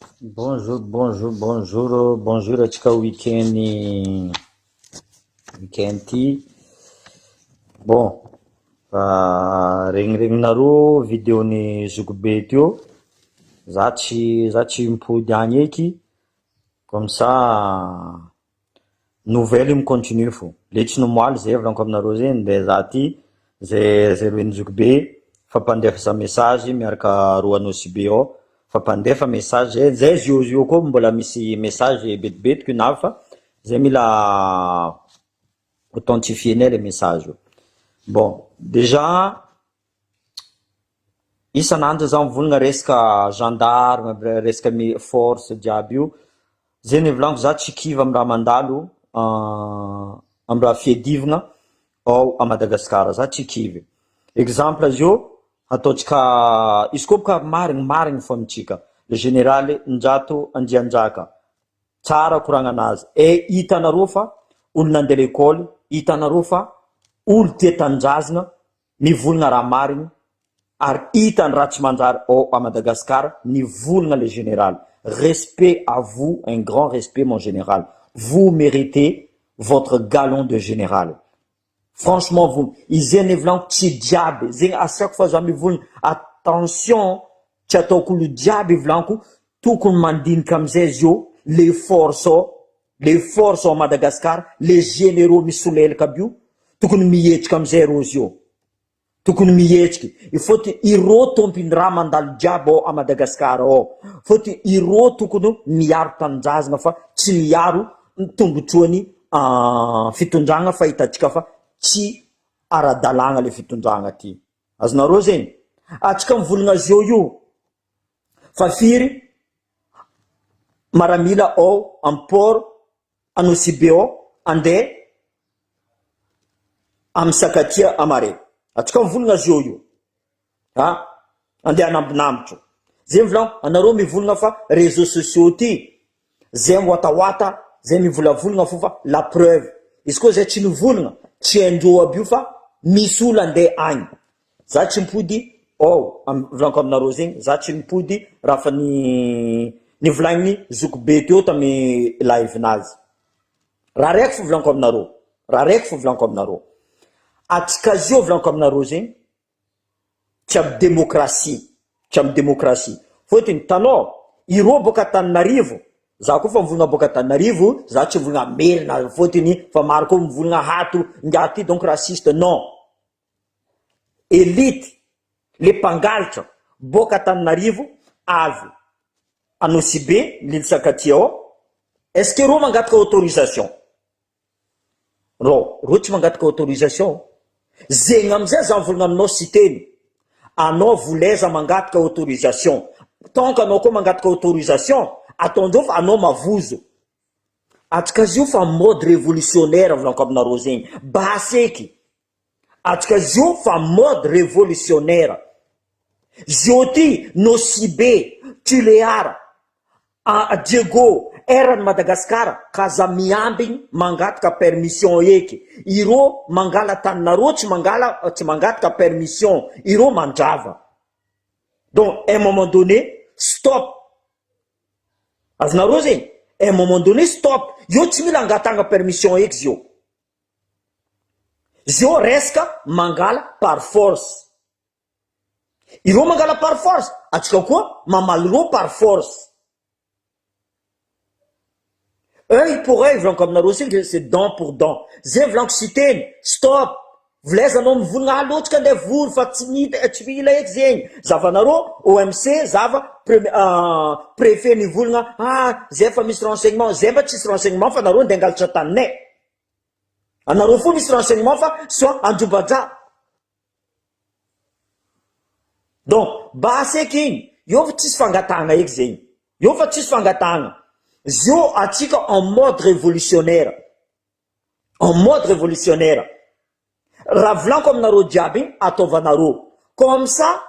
Bonjour, bonjour, bonjour, bonjour antsika week-end week-end ty. Bon, regniregninareo vidéo-n'ny zokibe teo, za tsy za tsy mipody agny eky, comme ça nouvelle mi-continue fô, le tsy nomoaly zay volaniko aminareo zay ndeha za ty, zay zay roen'ny zokibe fampandefasa message miaraka roa Nosy Be ao, fampandefa message zay zay zio zio koa mbola misy message betibetiky navy fa zay mila authentifier-nay le message io. Bon, déjà isan'andro za mivolagna resaka gendarme, resaka mi- force jiaby io, zay ny volaniko za tsy kivy amy raha mandalo amy raha fiadivana ao à Madagasikara, za tsy kivy. Exemple zio ataontsika izy koa boka marigny marigny fo amitsika, le général Njato Andrianjaka, tsara koragna anazy e hitanareo fa olo nandeha lekôly, hitanareo fa olo tia tanindrazana, mivolagna raha marigny ary hitany raha tsy manjary ao à Madagasikara, nivolagna le général. Respect à vous, un grand respect mon général. Vous méritez votre galon de général. Franchement vous, izay ny volaniko tsy jiaby, zegny à chaque fois za mivolagna attention tsy ataoko olo jiaby volaniko, tokony mandinika amizay zio les forces ao, les forces ao Madagascar, les généraux misolelaka aby io, tokony mihetriky amizay rô zio. Tokony mihetriky, ifôtony irô tompony raha mandalo jiaby ao à Madagascar ao, fôtony irô tokony miaro tanindrazana fa tsy miaro tombotsoany fitondragna fa hitantsika fa tsy ara-dalàgna le fitondragna ty. Azonareo zegny? Atsika mivolagna zio io fa firy maramila ao amy port Anosibe ao andeha amy Sakatia amare. Atsika mivolagna zio io. A andeha anambinambitro. Zay mivolagna anareo mivolagna fa réseaux sociaux ty zay miwatawatta zay mivolavolagna fo fa la preuve izy koa zay tsy nivolagna tsy haindreo aby io fa misy olo andeha agny. Za tsy mipody ao am- volaniko aminareo zegny za tsy mipody raha fa ny nivolagniny zokibe teo tamy live-nazy. Raha raiky fo volaniko aminareo, raha raiky fo volaniko aminareo. Atsika zio volaniko aminareo zegny tsy amy démocratie, tsy amy démocratie. Fôtony tanao irô boaka Antananarivo, za koa fa mivolagna boaka Antananarivo, za tsy mivolagna merina fôtony fa maro koa mivolagna hato ngiahy ty donc raciste, non. Élite, le mpangalatra boaka Antananarivo avy Anosibe l'île Sakatia ao, est-ce que rô mangataka autorisation? Rô, rô tsy mangataka autorisation. Zegny amizay za mivolagna aminao Siteny, anao volaiza mangataka autorisation. Tant que anao koa mangataka autorisation, ataondreo fa anao mavozo. Atsika zio fa mode révolutionnaire volaniko aminareo zegny. Basy eky. Atsika zio fa mode révolutionnaire. Zio ty Nosibe, Tulear, a Diego, erany Madagasikara ka za miambigny mangataka permission eky. Irô mangala taninareo tsy mangala tsy mangataka permission, irô mandrava. Donc un moment donné, stop. Azonareo zegny? Un moment donné, stop. Io tsy mila angatahana permission eky zio. Zio resaka mangala par force. Ireo mangala par force, atsika koa mamaly rô par force. Œil pour œil volaniko aminareo zegny c'est dent pour dent. Zay volaniko Siteny, stop. Volaiza anao mivolagna alô tsika andeha vory fa tsy mita tsy mila eky zegny. Zavanareo OMC zava premier préfet nivolagna ah zay fa misy renseignement, zay mba tsisy renseignement fa nareo andeha hangalatra taninay. Anareo fo misy renseignement fa soit androbaja. Donc basy eky igny, io fa tsisy fangatahana eky zegny. Io fa tsisy fangatahana. Zio atsika en mode révolutionnaire. En mode révolutionnaire. Raha volaniko aminareo jiaby igny ataovanareo. Comme ça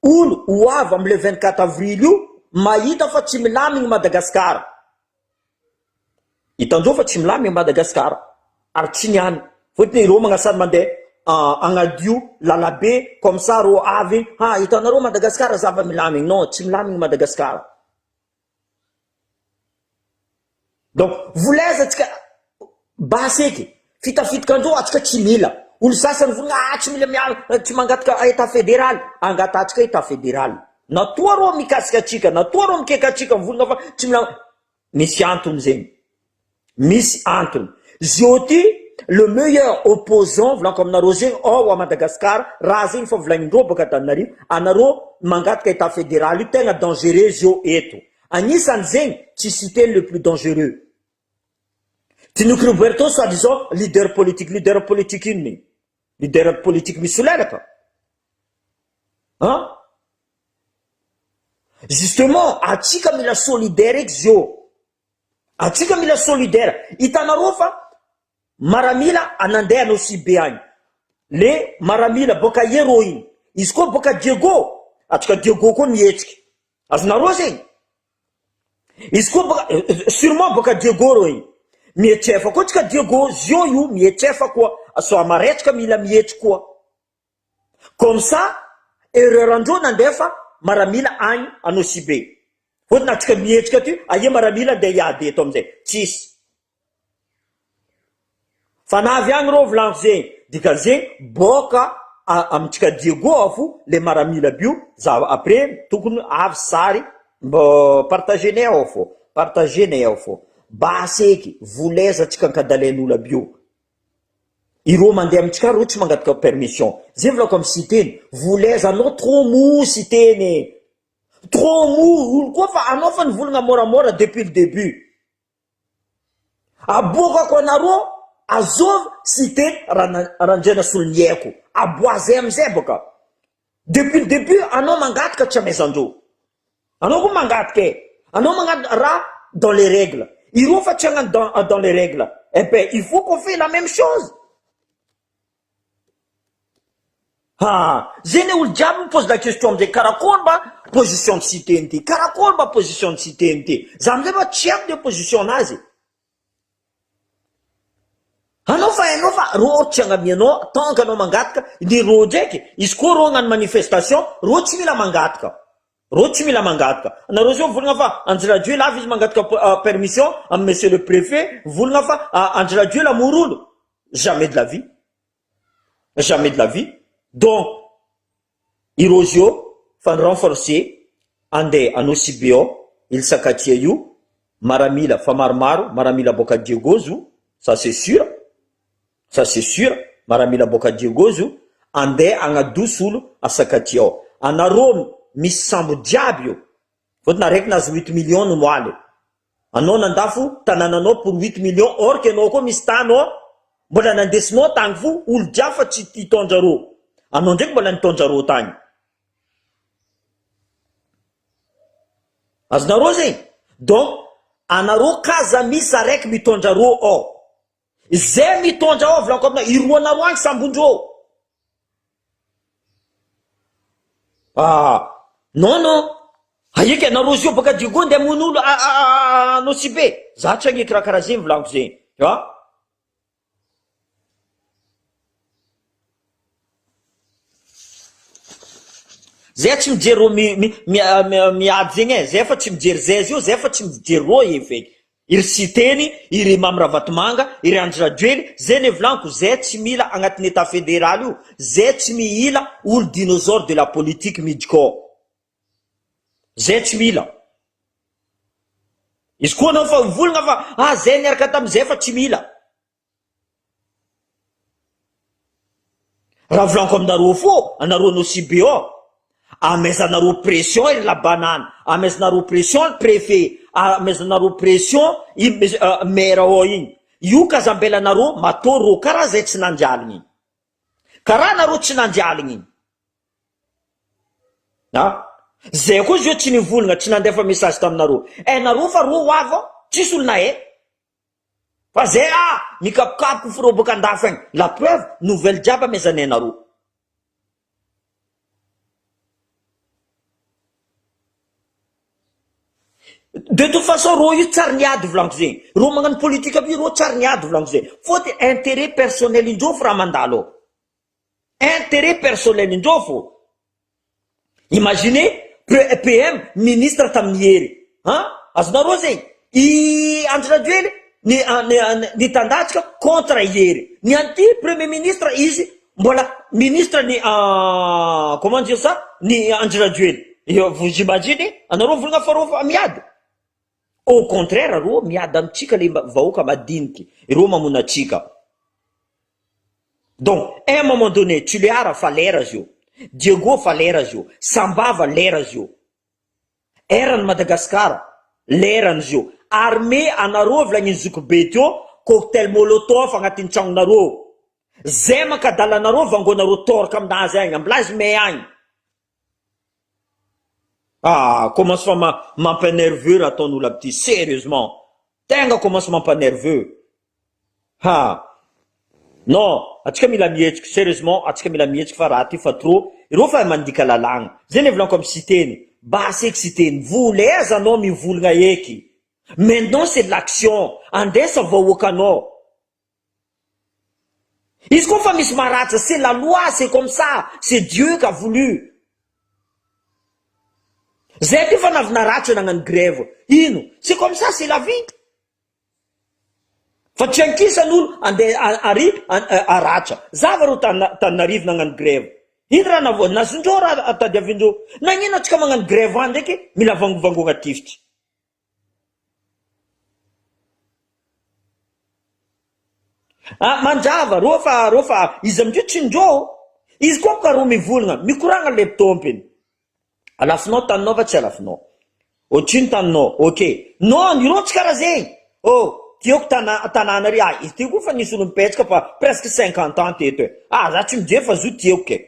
olo ho avy amy le 24 avril io mahita fa tsy milamigny Madagasikara. Hitandreo fa tsy milamigny Madagasikara. Ary tsy niany. Fôtony ireo magnasary mandeha agnadio lalabe comme ça rô avy ha hitanareo Madagasikara zava milamigny. Non, tsy milamigny Madagasikara. Donc volaiza atsika basy eky fitafitaka andreo atsika tsy mila olo sasany volagna ah tsy mila miala tsy mangataka etat federal angatatsika etat federal natoa reo mikasika atsika natoa reo mikeka atsika mivolagna fa tsy mila misy antony zegny misy antony zio ty le meilleur opposant volaniko aminareo zegny ao a Madagascar raha zegny fa volagnindreo baka Antananarivo anareo mangataka etat federal io tegna dangereux zio eto Anisan zegny tsy citer le plus dangereux. Tinoky Roberto soit disant leader politique, leader politique inona iny? Leader politique misolelaka? An? Justement atsika mila solidaire eky zio. Atsika mila solidaire. Hitanareo fa maramila nandeha Anosibe agny. Le maramila boka Hero igny. Izy koa boka Diego. Atsika Diego koa mihetsiky. Azonareo zegny? Izy koa boka surement boka Diego reo igny. Mihetsefa koa tsika Diego, zio io mihetsefa koa, Soamaretsika mila mihetry koa. Comme ça erreur andreo nandefa maramila agny Anosibe. Fôtony atsika mihetsika aty, aia maramila andeha hiady eto amizay? Tsisy. Fa na avy agny reo volaniko zegny, dikan'zegny boka amintsika Diego ao fo le maramila aby io, za après tokony avy sary mbô partager-nay ao fô, partager-nay ao fô, basy eky, voleza tsika ankadalain'olo aby io, ireo mandeha amintsika reo tsy mangataka permission, zay volako amy Siteny, voleza anao trop mou Siteny e, trop mou, olo koa fa anao fa nivolagna môramôra depuis le début. Aboakako anareo azovy cité Randrianasoloniaiko aboazay amizay boka depuis le début anao mangataka tsy amezandreo anao koa mangataka e anao magnano raha dans les règles ireo fa tsy hagnano dans dans les règles eh ben il faut qu'on fait la même chose Haa zay ne olo jiaby mi pose la question amizay karakory mba position ny siteny ty karakory mba position ny siteny ty za amizay mba tsy haiko le position nazy anao fa hainao fa rô tsy agnamianao tant que anao mangataka ny rô ndraiky izy koa rô hagnano manifestation rô tsy mila mangataka rô tsy mila mangataka anareo zao mivolagna fa Andry Rajoelina avy izy mangataka permission amy monsieur le préfet mivolagna fa Andry Rajoelina hamory olo jamais de la vie Jamais de la vie donc i Rozio fa ni-renforcer andeha Anosibe ao il Sakatia io maramila fa maromaro maramila boaka Diego zo ça c'est sur ça c'est sur maramila boaka Diego zo andeha agnadoso olo a Sakatia ao anareo misy sambo jiaby io fôtony araiky nahazo huit millions no moaly Anao nandafo tanananao pour huit millions or que anao koa misy tany ao mbola nandesinao tagny fo olo jiaby fa tsy hitondra rô anao ndraiky mbola nitondra rô tagny azonareo zegny donc anareo kaza misy araiky mitondra rô ao Zay mitondra ao volaniko aminao iroanareo agny sambondreo ah non non ahiky anareo zio baka Diego ndeha hamono olo Anosibe za tsy agneky raha karaha zegny volaniko zegny ah. Zay tsy mijery rô miady zegny e, zay fa tsy mijery zay zio, zay fa tsy mijery rô e feky. I ry Siteny, i ry Mamy Ravatomanga, i ry Andry Rajoely, zay ne volaniko, zay tsy mila agnatin'ny etat federal io, zay tsy mihila olo dinosaure de la politique midika ao. Zay tsy mila. Izy koa anao fa mivolagna fa ah zay niaraka tamizay fa tsy mila. Raha volaniko aminareo fô anareo Nosy Be ao, amezanareo pression ry la banane, amezanareo pression ry préfet, amezanareo pression i maire ao igny, io kazambelanareo matoa rô karaha zay tsy nandialigny igny, karaha nareo tsy nandialigny igny, a! Zay koa zio tsy nivolagna tsy nandefa message taminareo, eh nareo fa rô ho avy ao, tsisy olo nahay. Fa zay ah! Mikapokapoka fo reo boka andafy agny, la preuve nouvelle jiaby amezanay anareo. De toute façon reo io tsary niady volaniko zegny, reo magnano politique aby io reo tsary niady volaniko zegny, fôtony interet personnel indreo fo raha mandalo ao, interet personnel indreo fô. Imaginez PM ministre tamin'ny hery an! Azonareo zegny? I Andry Rajoely ny ny tandatsika contre i Hery. Ny an'ity premier ministre izy mbola ministre ny comment dire ça ny Andry Rajoely. Vous imaginez anareo mivolagna fa reo miady. Au contraire reo miady amintsika le vahoaka madiniky, ireo mamono antsika. Donc un moment donné Tuléar fa lera izy io, Diego fa lera izy io, Sambava lera izy io. Eran'i Madagascar, lerany izy io. Armée anareo volagniny zokibe teo, cocktail molotov agnatin'ny tragnonareo. Zay mankadala anareo vangoanareo torka aminazy agny, amblazy may agny. Ah, commence fa mampa nerveux raha ataon'olo aby ty, sérieusement. Tegna commence mampa nerveux. Ha! Non, atsika mila mihetsiky, sérieusement atsika mila mihetsiky fa raha ty fa trop, ireo fa mandika lalàgna, zay le volaniko am Siteny, basy eky Siteny, vola aiza anao mivolagna eky, maintenant c'est l'action, andesa vahoakanao, izy koa fa misy maratra c'est la loi, c'est comme ça, c'est Dieu qu'a voulu, zay ty fa navy naratra nagnano grève, ino, c'est comme ça, c'est la vie. Fa tsy ankisa ny olo andeha ary aratra. Zava reo Tananarivo nagnano grève. Ino raha navoa nazondreo raha tadiavindreo. Nagnino atsika magnano grève any ndraiky mila vangovangoana tifitry. Ah manjava reo fa reo fa izy amindreo tsy ndreo. Izy koa boka reo mivolagna mikoragna le tompiny. Alafonao taninao va tsy alafonao? Otrino taninao? Ok. Non, ireo tsy karaha zegny. Oh, tiako tana tanàna ry ah, izy ty koa fa nisy olo nipetraka fa presque 50 ans teto e. Ah, za tsy mijery fa zo tiako ke.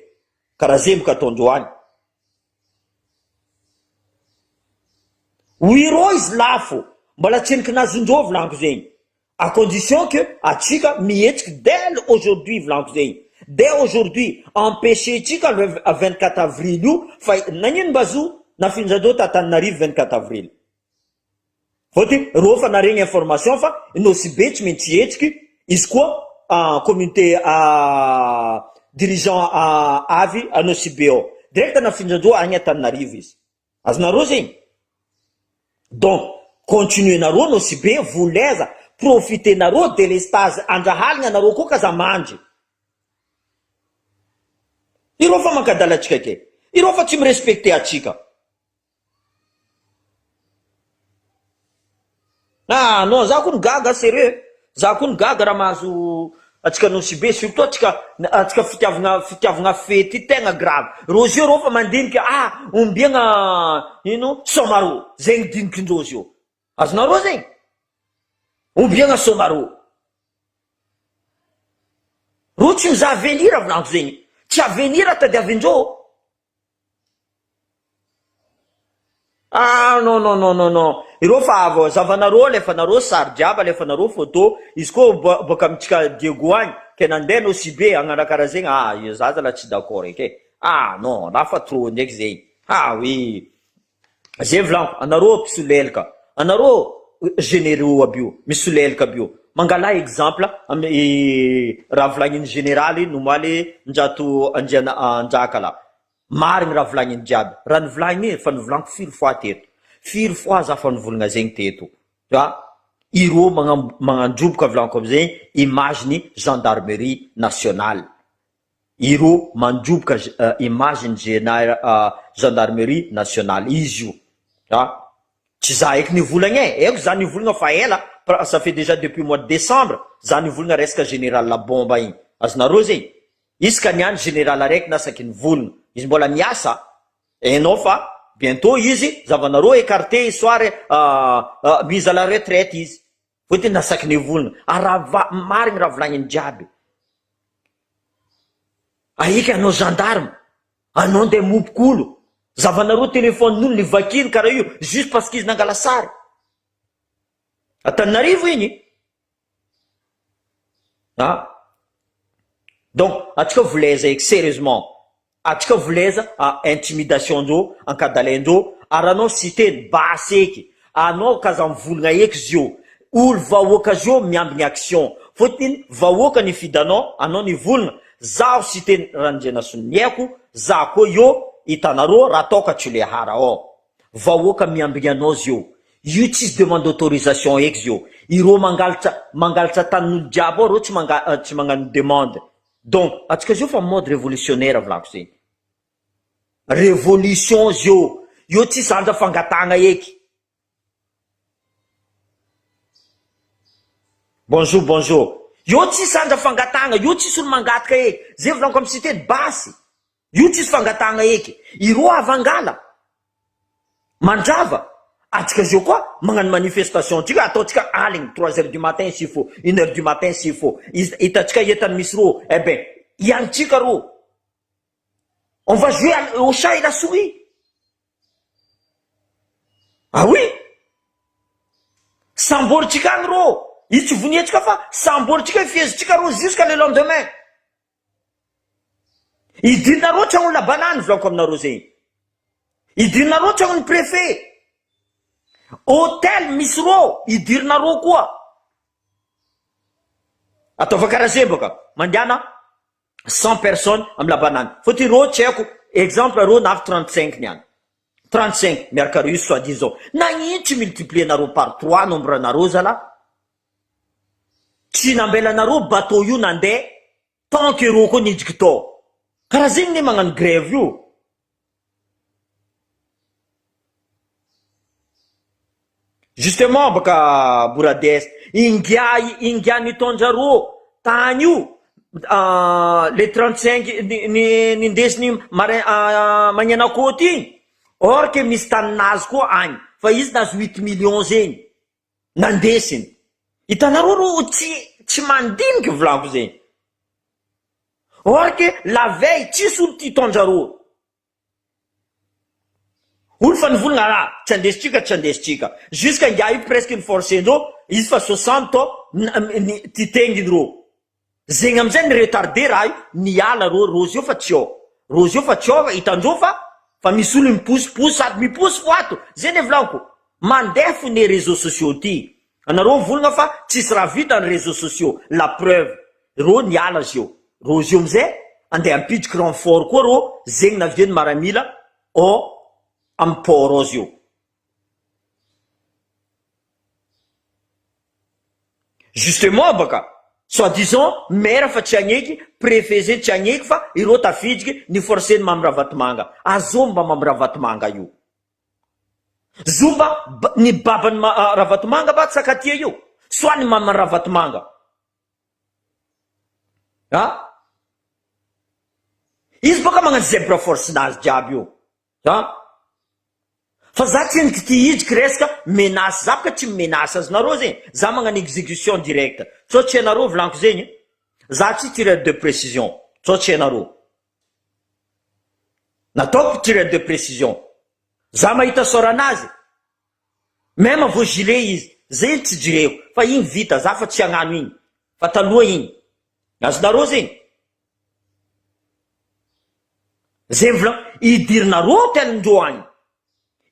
Karaha zegny boka ataondreo any. Oui rô izy lafo, mbola tsy heniky nazondreo volaniko zegny. À condition que atsika mihetsiky dès le aujourd'hui volaniko zegny, dès aujourd'hui empecher tsika le 24 avril io fa nagnino mba zo nafindrandrao ta Antananarivo 24 avril? Fôtony rô fa naregny information fa Nosy Be tsy maintsy hihetsiky izy koa communauté dirigeant avy a Nosy Be ao, direct nafindrandrao agny Antananarivo izy. Azonareo zegny? Donc continuer nareo Nosy Be voleza profiter nareo delestage andrahalina nareo koa k'aza mandry. Ireo fa mankadala antsika ke. Ireo fa tsy mi-respecter antsika. Ah non za kony gaga sérieux za kony gaga raha mahazo atsika Nosy Be surtout atsika atsika fitiavagna fitiavagna fety tegna grave reo zio reo fa mandinika ah ombiagna ino Somaroho zegny dinikindreo zio azonareo zegny ombiagna Somaroho reo tsy mizaha avenir volaniko zegny tsy avenir tadiavindreo. Ah non non non non non ireo fa avy zavanareo alefanareo sary jiaby alefanareo photo izy koa boaka amintsika Diego agny ke nandeha Nosy Be hagnano karaha zegny ah za zala tsy d'accord eky e ah non raha fa trop ndraiky zegny ah oui zay volaniko anareo mpisolelaka anareo généraux aby io misolelaka aby io mangalà exemple amy raha volagnin'ny généraly nomaly Njato Andriana Anjakala Marigny raha volagniny jiaby, raha nivolagniny iny efa nivolaniko firy fois teto, firy fois za fa nivolagna zegny teto a, ireo magnandroboka volaniko amizegny image ny gendarmerie nationale, ireo mandroboka image ny gendarmerie nationale izy io a, tsy za eky nivolagna e, eko za nivolagna fa ela, ça fait déjà depuis mois de décembre za nivolagna resaka général bomba igny, azonareo zegny? Izy ka niany général araiky nasaky nivolagna izy mbola miasa hainao fa bientôt izy zavanareo écarté soir mise à la retraite izy fôtony nasaky nivolagna ary raha va marigny raha volagniny jiaby ahiky anao gendarme anao ndeha mopok'olo zavanareo téléphone-n'olo nivakiny karaha io juste parce que izy nangala sary Antananarivo igny Ah! Donc atsika volaiza eky sérieusement, atsika volaiza a intimidation ndreo, ankadalaindreo, ary anao Siteny basy eky, anao k'aza mivolagna eky zio, olo vahoaka zio miambigny action, fôtony vahoaka nifidy anao, anao nivolagna, zaho Siteny Randrianasoniaiko, za koa io, hitanareo raha ataoko atsy le hara ao, vahoaka miambigny anao zio. Io tsisy demande d'autorisation eky zio. Ireo mangalatra mangalatra tanin'olo jiaby ao reo tsy manga tsy magnano demande. Donc atsika zio fa mode révolutionnaire volako zegny. Révolution zio. Io tsisy anja fangatahagna eky. Bonjour bonjour. Io tsisy anja fangatahagna, io tsisy olo mangataka eky. Zay volaniko amy Siteny, basy. Io tsisy fangatahagna eky. Ireo avy angala. Mandrava. Atsika zio koa magnano manifestation tsika ataontsika aligny, trois heures du matin s'il faut, une heure du matin s'il faut. Hitantsika entany misy rô, eh ben iantsika rô. On va jouer au chat et la souris. Ah oui! Samborintsika agny rô. Io tsy voniantsika fa samborintsika ifehezintsika rô jusqu'à le lendemain. Idinareo tragnon'ny la banane volaniko aminareo zegny. Idirinareo tragnon'ny préfet. Hotel misy rô idirinareo koa. Ataova karaha zegny bôka. Mandehana 100 personnes amy la banane. Fôtony rô tsy haiko exemple rô navy 35 niany. 35 miaraka russe soit disant. Nagnino tsy multiplier nareo par trois nombre nareo zalahy? Tsy nambelanareo bateau io nandeha tant que reo koa nidriky tao. Karaha zegny ne magnano grève io. Justement baka Borades, ingahy ingahy nitondra reo tany io le 35 ny nindesiny marin magnena côte igny, or que misy taninazy koa agny fa izy nahazo huit millions zegny. Nandesiny. Hitanareo ro tsy tsy mandiniky volako zegny. Or que la veille tsisy olo tia hitondra rô. Olo fa nivolagna raha tsy andesitsika tsy andesitsika. Jusqu'à ingahy io presque ni-forcer-ndreo izy fa 60 ans ty tenginy rô. Zegny amizay ni-retarder raha io niala rô rô zio fa tsy ao. Rô zio fa tsy ao fa hitandreo fa fa misy olo miposiposy sady miposy fo ato. Zay ne volaniko. Mandeha fo ne réseaux sociaux ty. Anareo mivolagna fa tsisy raha vita ny réseaux sociaux. La preuve rô niala zio. Rô zio amizay andeha hampidriky renfort koa rô zegny naviany maramila ao amy port ao zio. Justement baka soit disant maire fa tsy agneky, préfet zay tsy agneky fa ireo tafidriky ni forcer ny Mamy Ravatomanga. Azô mba Mamy Ravatomanga io. Zo mba ny baban'i Ravatomanga mba tsakatia io, soit ny maman'i Ravatomanga. Ah! Izy baka magnano zebra force nazy jiaby io. Ah! Fa za tsy endriky ty hidriky resaka menace, za boka tsy mi-menace azonareo zegny, za magnano execution directe, sao tsy hainareo volaniko zegny, za tsy tireur de précision, sao tsy hainareo. Nataoko tireur de précision, za mahita sort anazy, meme vao gilet izy, zegny tsy jireko, fa igny vita, za fa tsy hagnano igny, fa taloha igny, azonareo zegny. Zay vola idirinareo hotel ndreo agny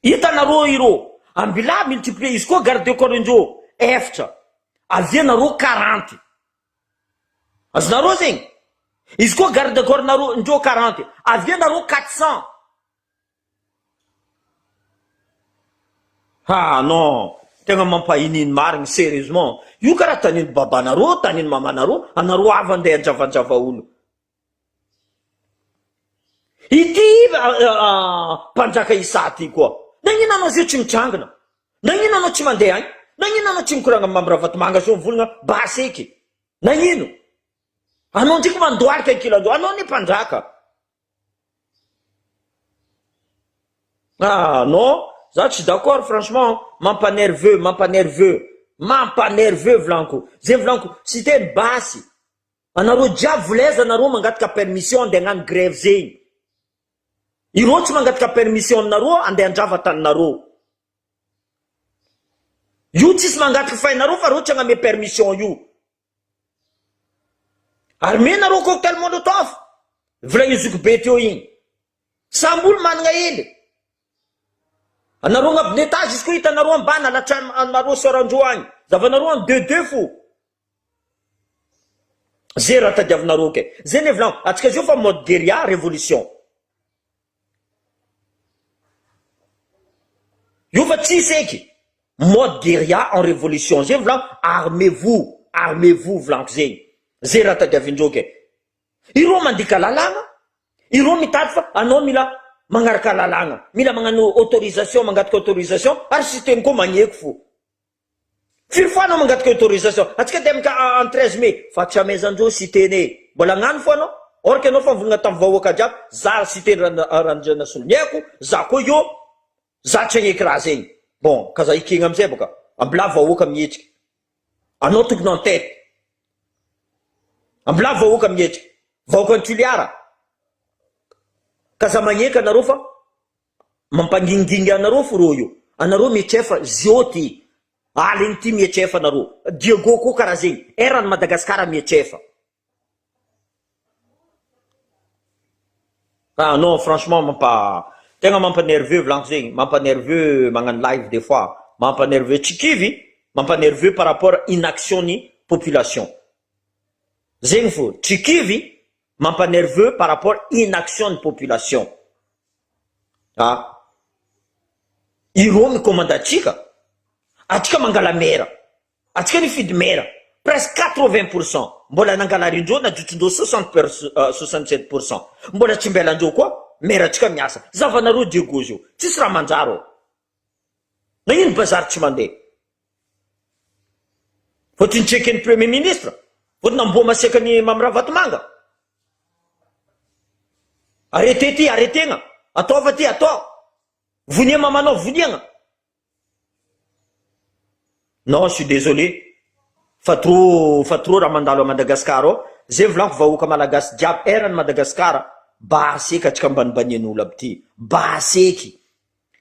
hitanareo ireo ambilahy multiplier izy koa garde corps ndreo efatra avia nareo quarante azonareo zegny izy koa garde corps nareo ndreo quarante avia nareo 400 ha non tegna mampahinino marigny serieusement io karaha tanino babanareo tanino mamanareo anareo avy andeha andravandrava olo Ity mpanjaka Isa ty koa, nagnino anao zio tsy mitrangina? Nagnino anao tsy mandeha agny? Nagnino anao tsy mikoragna amy Mamy Ravatomanga zao mivolagna basy eky? Nagnino? Anao ndreky mandohalika ankilandreo, anao anie mpanjaka. Ah non, za tsy d'accord franchement, mampa nerveux, mampa nerveux, mampa nerveux volaniko, zay volaniko, Siteny basy. Anareo jiaby volaiza anareo mangataka permission andeha hagnano grève zegny. Ireo tsy mangataka permission aminareo andeha handrava taninareo. Io tsisy mangataka fainareo fa reo tsy hagname permission io. Armé nareo cocktail molotov. Volagny zokibe teo igny. Samby olo managna hely. Anareo agnabon'ny étage izy koa hitanareo ambany alatranareo sœur-andreo agny. Zavanareo en deux deux fo. Ze raha tadiavinareo kay. Zay ne volagno, atsika zio fa mode guerilla révolution. Io fa tsisy eky. Mode guerilla en révolution zay volagno armez vous armez vous volaniko zegny zay raha tadiavindreo ke ireo mandika lalàgna ireo mitady fa anao mila magnaraka lalàgna mila magnano autorisation mangataka autorisation ary système koa magneky fo firy fois anao mangataka autorisation atsika de amika en 13 mai fa tsy amezandreo siteny e mbola agnano fo anao or que anao fa mivolagna tamy vahoaka jiaby za siteny Randrianasoloniaiko za koa io Za tsy hagneky raha zegny. Bon, ka za ekegna amizay boka. Ambilà vahoaka mihetsiky. Anao tokony en tête. Ambilà vahoaka mihetsiky. Vahoakan'i Toliara. Ka za magneky anareo fa mampangingingy anareo fo reo io. Anareo mihetsefa zio ty. Aligny ty mihetsefa anareo. Diego koa karaha zegny. Eran'i Madagascar mihetsefa. Ah non franchement mampa tegna mampa nerveux volaniko zegny mampa nerveux magnano live des fois mampa nerveux tsy kivy mampa nerveux par rapport inaction ny population zegny fo tsy kivy mampa nerveux par rapport inaction ny population ah ireo micommande atsika atsika mangala mera Atsika nifidy maire presque 80 pour cent mbola nangalarindreo najotsondreo 60 67 pour cent mbola tsy mbelandreo koa maire atsika miasa zavanareo Diego zio tsisy raha manjary ao nagnino bazary tsy mandeha fotony tsy eken'ny premier ministre fotony amboa masiaka ny Mamy Ravatomanga arrêté ty arrêtegna ataova ty atao vonia mamanao voniagna Non je suis désolé fa trop fa trop raha mandalo à Madagascar ao, zay volaniko vahoaka malagasy jiaby eran'i Madagascar basy eky atsika ambanibanian'olo aby ty, basy eky,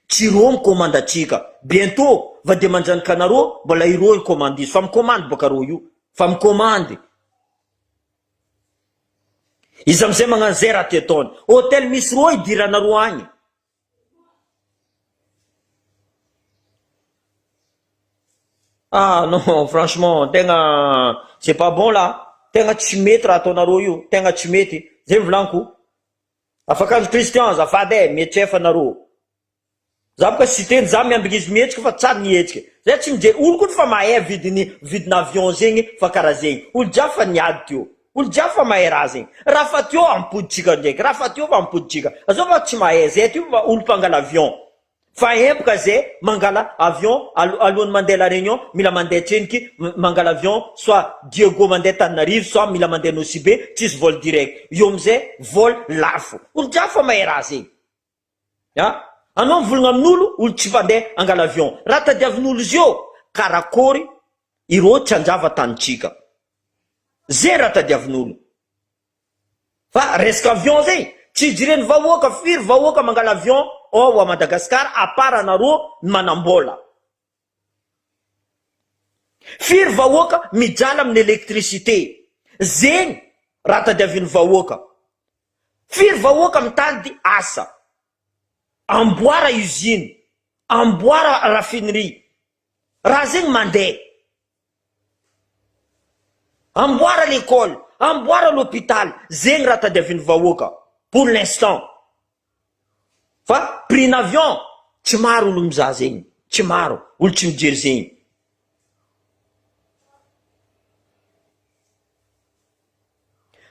tsy ireo mi-commande atsika, bientot vady aman-janaka anareo mbola ireo hi-commande izy, fa mi-commande boka reo io, fa mi-commande, izy amizay magnano zay raha ty ataony, hotel misy reo idiranareo agny. Ah non franchement tegna c'est pas bon là, tegna tsy mety raha ataonareo io, tegna tsy mety, zay volaniko, afakandro Christian azafady e, mihetsefa nareo, za boka tsy hiteny za miambigny izy mihetsika fa tsary nihetsika, zay tsy mijery, olo koa fa mahay vidiny vidina avion zegny fa karaha zegny, olo jiaby fa niady teo, olo jiaby fa mahay raha zegny, raha fa teo ampoditsika ndraiky, raha fa teo fa ampoditsika, zao fa tsy mahay, zay ty olo mpangala avion. Fa empoka ze mangala avion alohan'ny mandeha la réunion mila mandeha tseniky mangala avion soit Diego mandeha Tananarive soit mila mandeha Nosy Be tsisy vol direct eo amizay vol lafo olo jiaby fa mahay raha zegny a anao mivolagna amin'olo olo tsy mpandeha angala avion raha tadiavin'olo zio karakôry ireo tsy hanjava tanintsika ze raha tadiavin'olo Fa resaka avion zay tsy jiren'ny vahoaka firy vahoaka mangala avion ao à Madagascar à part anareo ny manambola. Firy vahoaka mijaly amin'ny électricité zegny raha tadiavin'ny vahoaka. Firy vahoaka mitady asa. Amboara usine, amboara raffinerie. Raha zegny mandeha. Amboara l'école, amboara l'hôpital, zegny raha tadiavin'ny vahoaka pour l'instant. Fa prix n'avion tsy maro olo mizaha zegny, tsy maro olo tsy mijery zegny.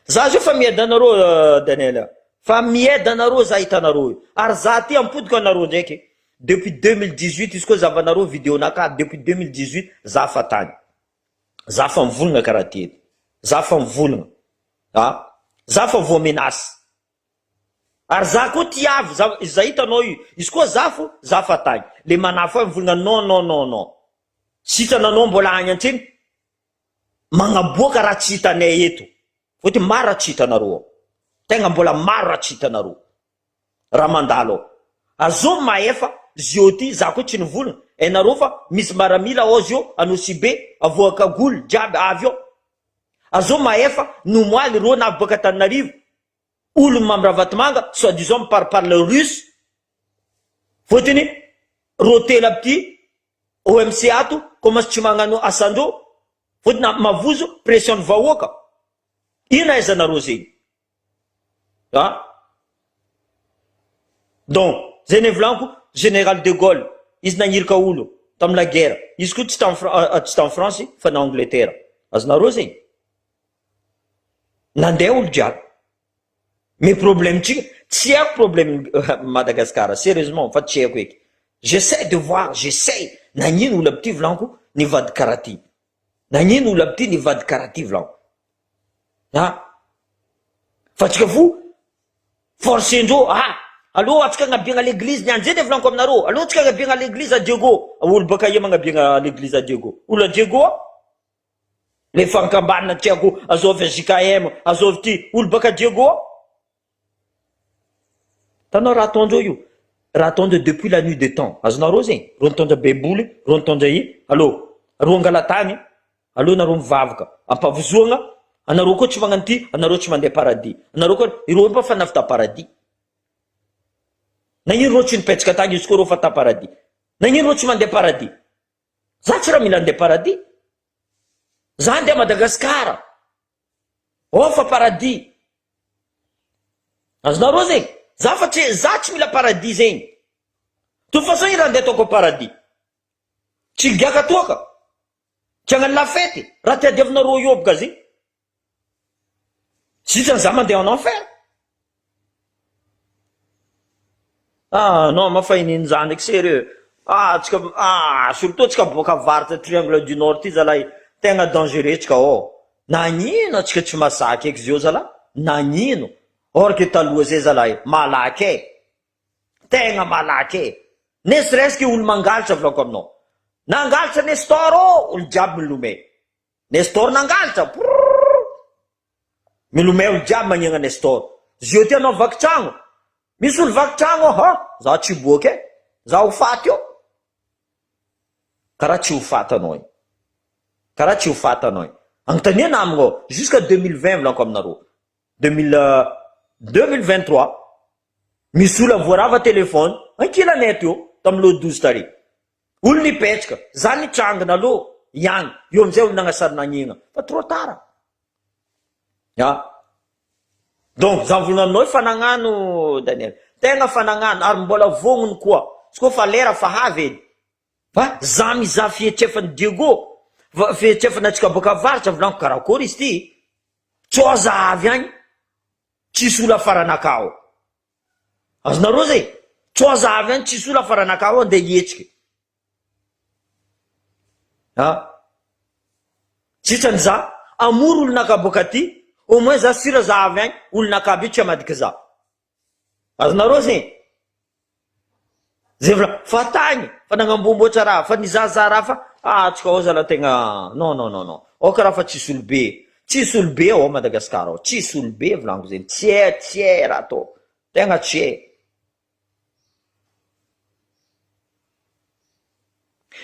Za zio fa miaide anareo Daniel a, fa miaide anareo za hitanareo io, ary za ty ampodiko anareo ndraiky depuis 2018 izy koa zahavanareo video naka depuis 2018 za fa tany, za fa mivolagna karaha ty eto, za fa mivolagna a, za fa voa menace, ary za koa tiavy za za hitanao io, izy koa za fo za fa tany, le manafo ahy mivolagna non non non non, sitrana anao mbola agny antsena. Magnaboaka raha tsy hitanay eto. Fôtony maro raha tsy hitanareo ao. Tegna mbola maro raha tsy hitanareo. Raha mandalo ao. Azovy mahefa zio ty za koa tsy nivolagna. Hainareo fa misy maramila ao zio Anosibe avoaka cagoule jiaby avy ao. Azovy mahefa nomoaly reo navy boaka Antananarivo. Olon'i Mamy Ravatomanga soit disant mi-parle russe. Fôtony reo telo aby ty OMC ato commence tsy magnano asandreo fotony am mavozo pression ny vahoaka ino ahaizanareo zegny a donc zay ny volaniko général de Gaulle izy nagnirika olo. Tamy la guerre. Izy koa tsy tamy tsy tamy France fa na Angleterre. Azonareo zegny? Nandeha olo jiaby. Mais problème tsika, tsy haiko problème Madagascar, sérieusement fa tsy haiko eky. J'essaie de voir, j'essaie, nagnino olo aby ty volaniko nivady karaha ty? Nagnino olo aby ty nivady karaha ty volaniko? Ah! Fa tsika fo forcendreo, ah! Aleo atsika agnabiagna l'église niany, zay le volaniko aminareo, aleo atsika agnabiagna l'église à Diego, olo baka aia magnabiagna l'église à Diego? Olo à Diego? Le fankambanana tiako azovy fjkm azovy ty olo baka Diego Tanao raha ataondreo io raha ataondreo depuis la nuit des temps azonareo zegny reo nitondra baiboly reo nitondra i allo reo angalatany aleo nareo mivavaka ampavozoagna anareo koa tsy magnano ty anareo tsy mandeha paradis anareo koa ireo mba fa navita paradis nagnino reo tsy nipetsaka tagny izy koa reo fa ta paradis nagnino reo tsy mandeha paradis Za tsy raha mila andeha paradis. Za andeha Madagascar. Ao fa paradis. Azonareo zegny? Za fa tsy za tsy mila paradis zegny. Toute façon ino raha andeha ataoko paradis? Tsy higiaka toaka? Tsy hagnano la fête? Raha tadiavinareo io boka zegny. Sitrany za mandeha en enfer. Ah non ma fa inin zany eky sérieux ah tsika ah surtout atsika boaka avaratra triangle du nord ty zalahy tegna dangereux tsika ao nagnino atsika tsy masaky eky zio zalahy nagnino or que taloha zay zalahy malaky e tegna malaky e ne serait-ce que olo mangalatra volako aminao nangalatra Nestor ô olo jiaby milomay Nestor nangalatra prrrr milomay olo jiaby magnegna Nestor zio ty anao vaky tragno misy olo vaky tragno ha za tsy hiboaka e za ho faty eo karaha tsy ho faty anao igny karaha tsy ho faty anao igny agnontania namagna ao jusqu'à 2020 volaniko aminareo 2023 misy olo voarava téléphone ankilanay teo tamy le 12 tary Olo nipetraka, za nitrangana aloha ihany, eo amizay olo nagnasary nagnina fa trop tard a! Donc za mivolagna aminao fa nagnano Daniel, tegna fa nagnano ary mbola vognony koa, izy koa fa lera fa avy edy, fa za mizaha fihetsefan'i Diego, fihetsefana antsika boaka avaratra volagniko karakory izy ty, tsao za avy agny tsisy olo afaranakahy ao. Azonareo zay? Tsoa za avy any tsisy olona fa ranakah ao andeha hihetsiky. Ah. Sitrany za, amory olonaka boaka aty, au moins za sura za avy any, olonaka aby io tsy hamadika za. Azonareo zay? Zay vola, fa tagny, fa nagnamboamboatra raha, fa nizahazaha raha fa, ah tsika ao zala tegna, non non non non, ao karaha fa tsisy olobe, tsisy olobe ao Madagascar ao, tsisy olobe volaniko zegny, tsy hay, tsy hay raha atao, tegna tsy hay.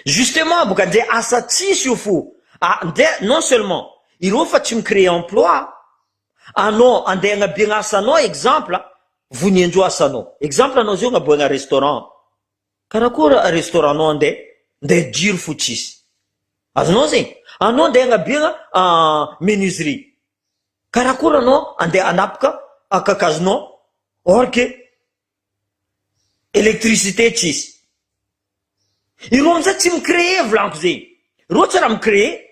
Justement boka ndre asa tsisy io fo, ah ndre non seulement ireo fa tsy mi-créer emploi, anao andeha agnabiagna asanao exemple, Voniandro asanao. Exemple anao zao agnaboahana restaurant. Karakory restaurant nao andeha ndeha jiro fo tsisy. Azonao zegny? Anao andeha agnabiagna menuiserie. Karakory anao andeha anapaka kakazonao or que électricité tsisy. Ireo amizay tsy mi-créer volaniko zegny. Ireo tsy raha mi-créer.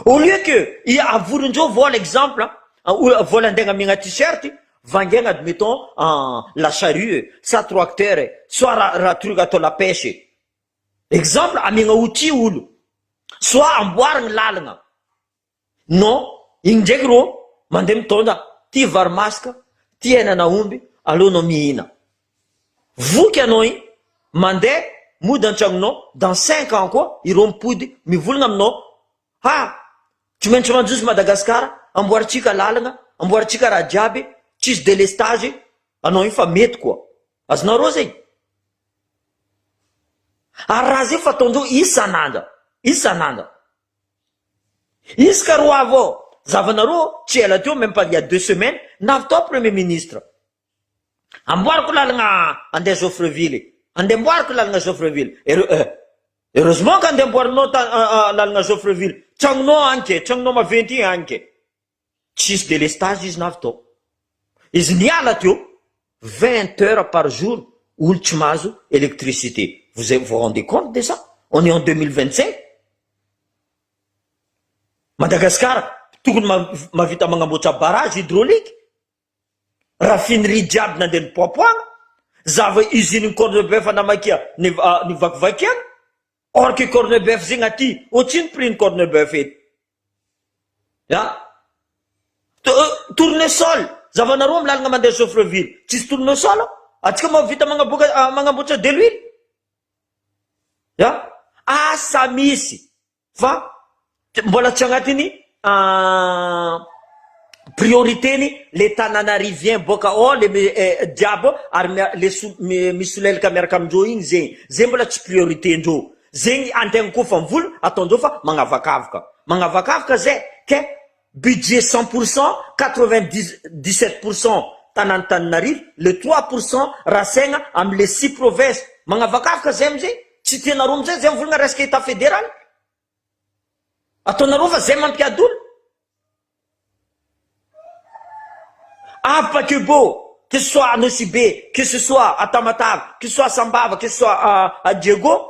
Au lieu que i avorondreo vola exemple vola andeha agnamiagna t-shirt vangaigna admettons la charrue sa tracteur soit raha truc atao la pêche exemple amiagna outil olo soit amboarigny lalagna Non, igny ndraiky rô mandeha mitondra ty vary masaka, ty henan'aomby, aleo anao mihina. Voky anao igny, mandeha mody an-tragnonao, dans cinq ans koa ireo mipody mivolagna aminao, ha! Tsy maintsy mandroso Madagascar, amboarintsika lalagna, amboarintsika raha jiaby, tsisy délestage, anao igny fa mety koa. Azonareo zegny? Ary raha zay fataondreo isan'andra, isan'andra. Izy ka roa avy ao zavanareo tsy ela teo même pas il y a deux semaines navy tao premier ministre amboariko lalagna andeha Joffreville andeha amboariko lalagna Joffreville heureusement ka andeha amboarinao lalagna Joffreville tragnonao agny ke tragnonao maventy igny agny ke Tsisy délestage izy navy tao. Izy niala teo, 20 heures par jour olo tsy mahazo électricité. Vous vous rendez compte de ça? On est en 2025. Madagascar tokony mahavita magnamboatra barrage hydraulique, raffinerie jiaby nandeha nipoapoahana, zava usine cornebœuf namakia ny nivakivakiana, or que cornebœuf zegny aty ohatrino prix ny cornebœuf eto? A tournesol, zavanareo amy lalana mandeha Sofreville tsisy tournesol ao, atsika mahavita magnaboaka magnamboatra de l'huile, a asa misy fa mbola tsy agnatiny priorité ny le tananarivien boka ao le jiaby ao ary le misolelaka miaraka amindreo igny zegny, zegny mbola tsy priorité ndreo, zegny antegna koa fa mivola ataondreo fa magnavakavaka, magnavakavaka zay ke budget 100% 97% tanàn'Antananarivo, le 3% rasaigna amle six provinces, magnavakavaka zay amizay, tsy tianareo amizay zay mivolagna resaka état fédéral, ataonareo fa zay mampiady olo. Ampakebo, que ce soit à Nosy Be, que ce soit à Tamatave, que ce soit à Sambava, que ce soit à Diego,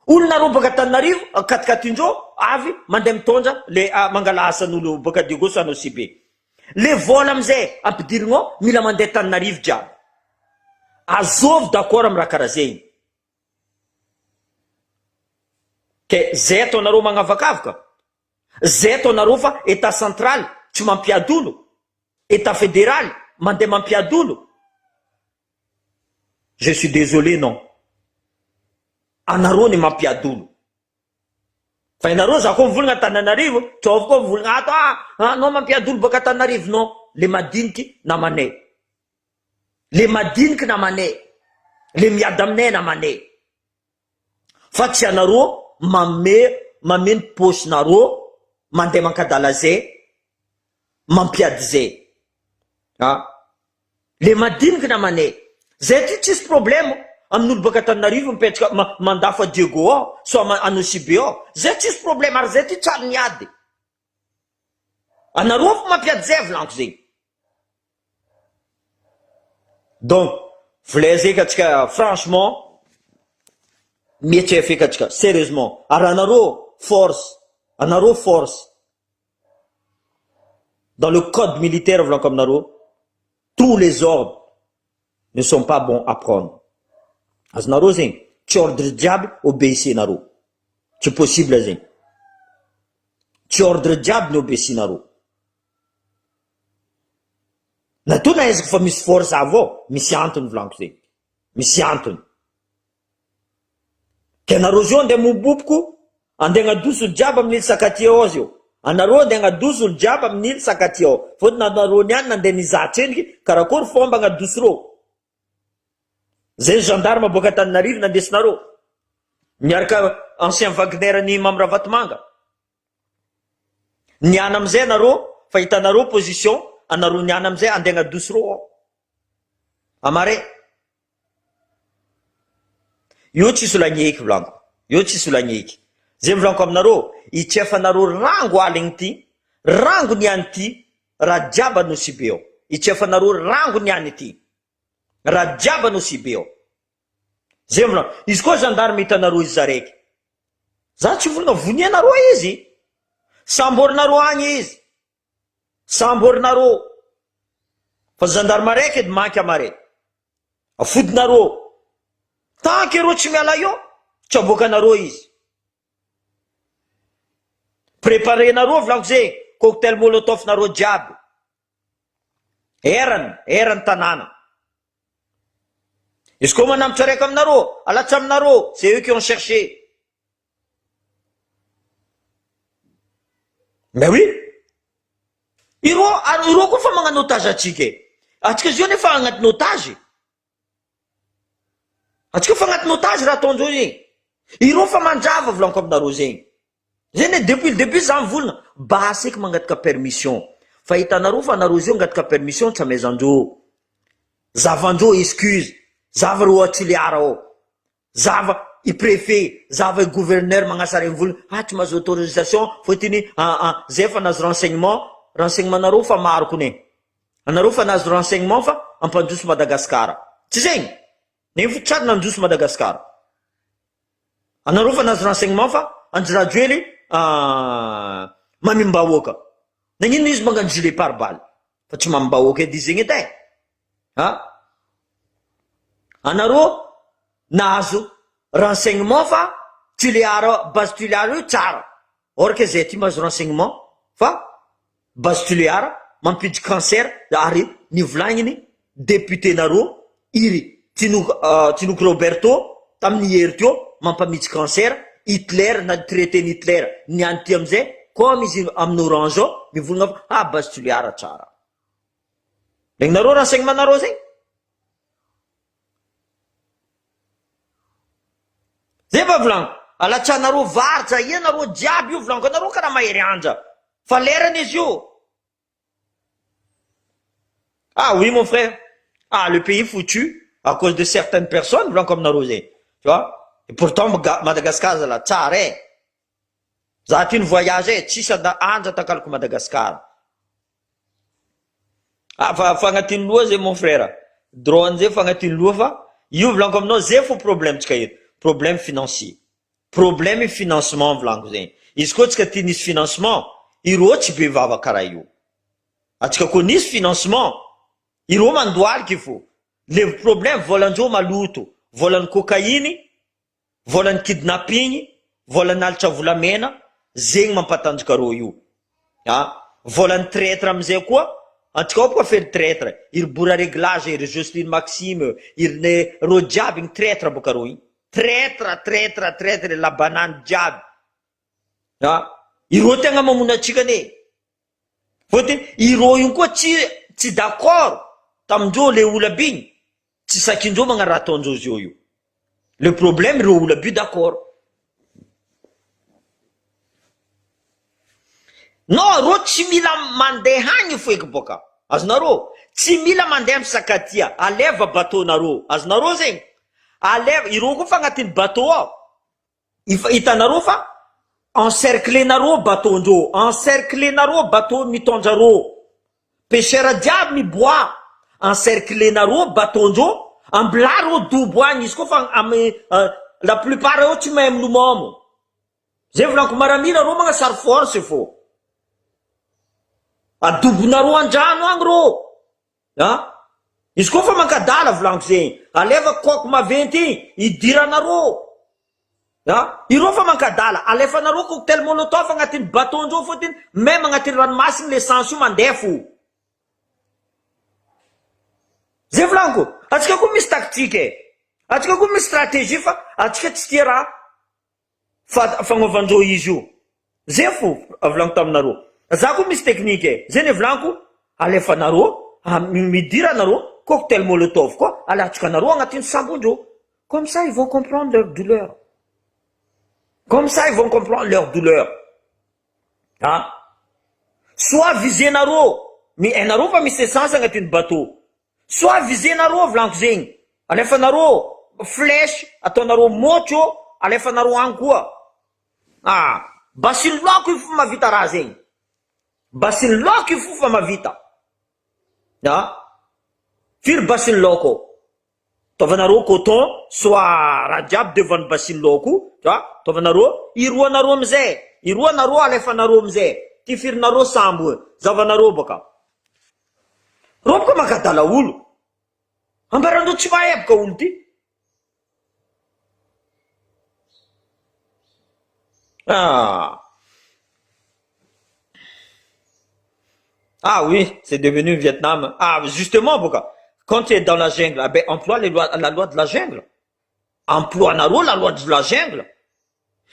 olona reo baka Antananarivo, katikatindreo avy mandeha mitondra le mangala asan'olo baka Diego sy Nosy Be. Le vola amizay ampidirina ao mila mandeha Antananarivo jiaby. Azovy d'accord amy raha karaha zegny. Ke zay ataonareo magnavakavaka, zay ataonareo fa état central tsy mampiady olo, état fédéral mandeha mampiady olo. Je suis désolé non. Anareo ny mampiady olo. Fa ianareo za koa mivolagna Antananarivo, tsôva koa mivolagna ato ah, anao mampiady olo baka Antananarivo non. Le madiniky namanay. Le madiniky namanay. Le miady aminay namanay. Fa tsy anareo manome mameno paosinareo mandeha mankadala zay mampiady zay. Ah. Le madiniky namanay. Zay ty tsisy problème amin'olo baka Antananarivo mipetraka mandafa Diego ao soit à Nosy Be ao. Zay tsisy problème ary zay ty tsary niady. Anareo fo mampiady zay volaniko zegny. Donc volay eky atsika franchement mietsefa eky atsika sérieusement ary anareo force anareo force dans le code militaire volaniko aminareo tous les ordres ne sont pas bons à prendre. Azonareo zegny tsy ordre jiaby obéissenareo, tsy possible zegny, tsy ordre jiaby ny obéissenareo. Natao nahaizako fa misy force avy ao, misy antony volaniko zegny, misy antony. Ke anareo zio andeha moboboko, andeha agnadoso olo jiaby amin'ny ily Sakatia ao zio. Anareo andeha agnadoso olo jiaby amin'ny ily Sakatia ao. Fôtony anareo niany nandeha nizaha endriky karakory fomba agnadoso reo. Zay gendarme boaka Antananarivo nandesinareo. Miaraka ancien Wagner ny Mamy Ravatomanga. Niana amizay anareo fa hitanareo position anareo niana amizay andeha agnadoso reo ao. Amare. Io tsisy olo agneky volaniko. Io tsisy olo agneky. Zay volaniko aminareo, itrefanareo rango aligny ty, rango niany ty, raha jiaby Nosy Be ao. Itrefanareo rango niany ty. Raha jiaby Nosy Be ao. Zay volaniko. Izy koa gendarme hitanareo izy zaraiky. Za tsy volana vonianareo izy. Samborinareo agny izy. Samborinareo. Fa gendarme araiky edy manky amare. Afodinareo. Tant que reo tsy miala eo, tsy aboakanareo izy. Préparenareo volaniko zay, cocktail molotov nareo jiaby. Erany, erany tanàna. Izy koa manambotra raiky aminareo, alatsa aminareo, c'est eux qui ont cherché. Mais oui. Ireo ary ireo koa fa magnano otage atsika e. Atsika zio nefa agnatin'ny otage. Atsika fa agnatin'ny otage raha ataondreo zegny. Ireo fa mandrava volaniko aminareo zegny. Zay ne depuis le début za mivolagna, basy eky mangataka permission. Fa hitanareo fa anareo zio angataka permission tsy amezandreo. Zavandreo excuse, zava reo auxiliaire ao. Zava i préfet, zava i gouverneur magnasara mivolagna, ah tsy mahazo autorisation fôtony zay fa nahazo renseignement, renseignement nareo fa maro kone. Anareo fa nahazo renseignement fa ampandroso Madagasikara. Tsy zegny? Nefa tsary nandroso Madagasikara. Anareo fa nahazo renseignement fa Andry Rajoely mamim-bahoaka. Nagnino izy magnano gilet par balle fa tsy mamim-bahoaka edy izy zegny edy e? A! Anareo nahazo renseignement fa Tulear, base Tulear io tsara. Or que zay aty mahazo renseignement fa base Tulear mampiditry cancer ary nivolagniny député nareo iry Tinoka Tinoky Roberto tamin'ny hery teo mampamitsy cancer Hitler na traité ny Hitler niany ty amizay comme izy amin'ny orange ao mivolagna fa ah base Tulear tsara. Regninareo renseignement nareo zay? Zay va volaniko, alatsahanareo varitra ianareo jiaby io volaniko, anareo karaha mahery anja fa lerany izy io. Ah oui mon frère, ah le pays foutu à cause de certaines personnes volaniko aminareo zay, tu vois, et pourtant Madagascar zala tsara eh, za ty ni-voyage eh, tsisy anja takaloko Madagascar. Ah fa fagnatiny loha zay mon frère, drone zay fagnatiny loha fa io volaniko aminao zay fo problème tsika eto, problème financier, problème financement volaniko zegny, izy koa tsika ty nisy financement, ireo tsy be vava karaha io, atsika koa nisy financement, ireo mandoaliky fo, le problème volan-dreo maloto, volan'ny cocaïne, Volan'ny kidnapping, volan'ny halatra volamena, zegny mampatanjaka reo io a! Volan'ny traitre amizay koa, antsika ao boka feno traitre, iry Bora reglage, iry Jocelyne Maxime, iry ne reo jiaby igny traitre boka reo igny, traitre traitre traitre la banane jiaby a! Ireo tegna mamono antsika anie, fôtony ireo igny koa tsy tsy d'accord tamindreo le olo aby igny, Tsy sakindreo magnano raha ataondreo zeo io. Le problème ireo olo aby io d'accord. Non reo tsy mila mandeha agny foeky boka. Azonareo? Tsy mila mandeha am Sakatia. Aleva bateau nareo. Azonareo zegny? Aleva, ireo koa fa agnatin'ny bateau ao. Efa hitanareo fa encercler nareo bateau ndreo, encercler nareo bateau mitondra reo, pecheur jiaby miboaha, encercler nareo bateau ndreo, ambilà reo dobo agny izy koa fa amy la plupart reo tsy mahay milomamo, zay volaniko maramila reo magnasary force fô, adobonareo andrano agny reo. A! Izy koa fa mankadala volaniko zegny, aleva coque maventy igny idiranareo a! Ireo fa mankadala, alefanareo cocktail molotov agnatin'ny bateau ndreo fôtony meme agnatin'ny ranomasiny l'essence io mandeha fo. Zay volaniko, antsika koa misy tactique e, antsika koa misy stratégie fa antsika tsy tia raha Fa fagnaovandreo izy io. Zay fo volaniko taminareo. Za koa misy technique e. Zay ne volaniko alefanareo midira anareo cocktail molotov koa alatsaka anareo agnatin'ny sambondreo. Comme ça ils vont comprendre leur douleur. Comme ça ils vont comprendre leur douleur. Ah. Soit viser-nareo, mi hainareo fa misy essence agnatin'ny bateau. Soit viser-nareo volaniko zegny. Alefanareo flèche ataonareo môtro alefanareo agny koa. Ah. Basiny laoko io fo mahavita raha zegny. Basiny laoko io fo fa mahavita. Ah. Firy basiny laoko ao? Ataovanareo coton soit raha jiaby devant ny basin laoko io tu vois, ataovanareo iroanareo amizay, iroanareo alefanareo amizay, tifirinareo sambo io, zavanareo baka. Reo boka mankadala olo, ambarandreo tsy mahay boka olo ty. Ah. Ah oui, c'est devenu Vietnam. Ah, justement, boka, quand tu es dans la jungle, ah ben, emploie les lois, la loi de la jungle. Emploie-nareo la loi de la jungle.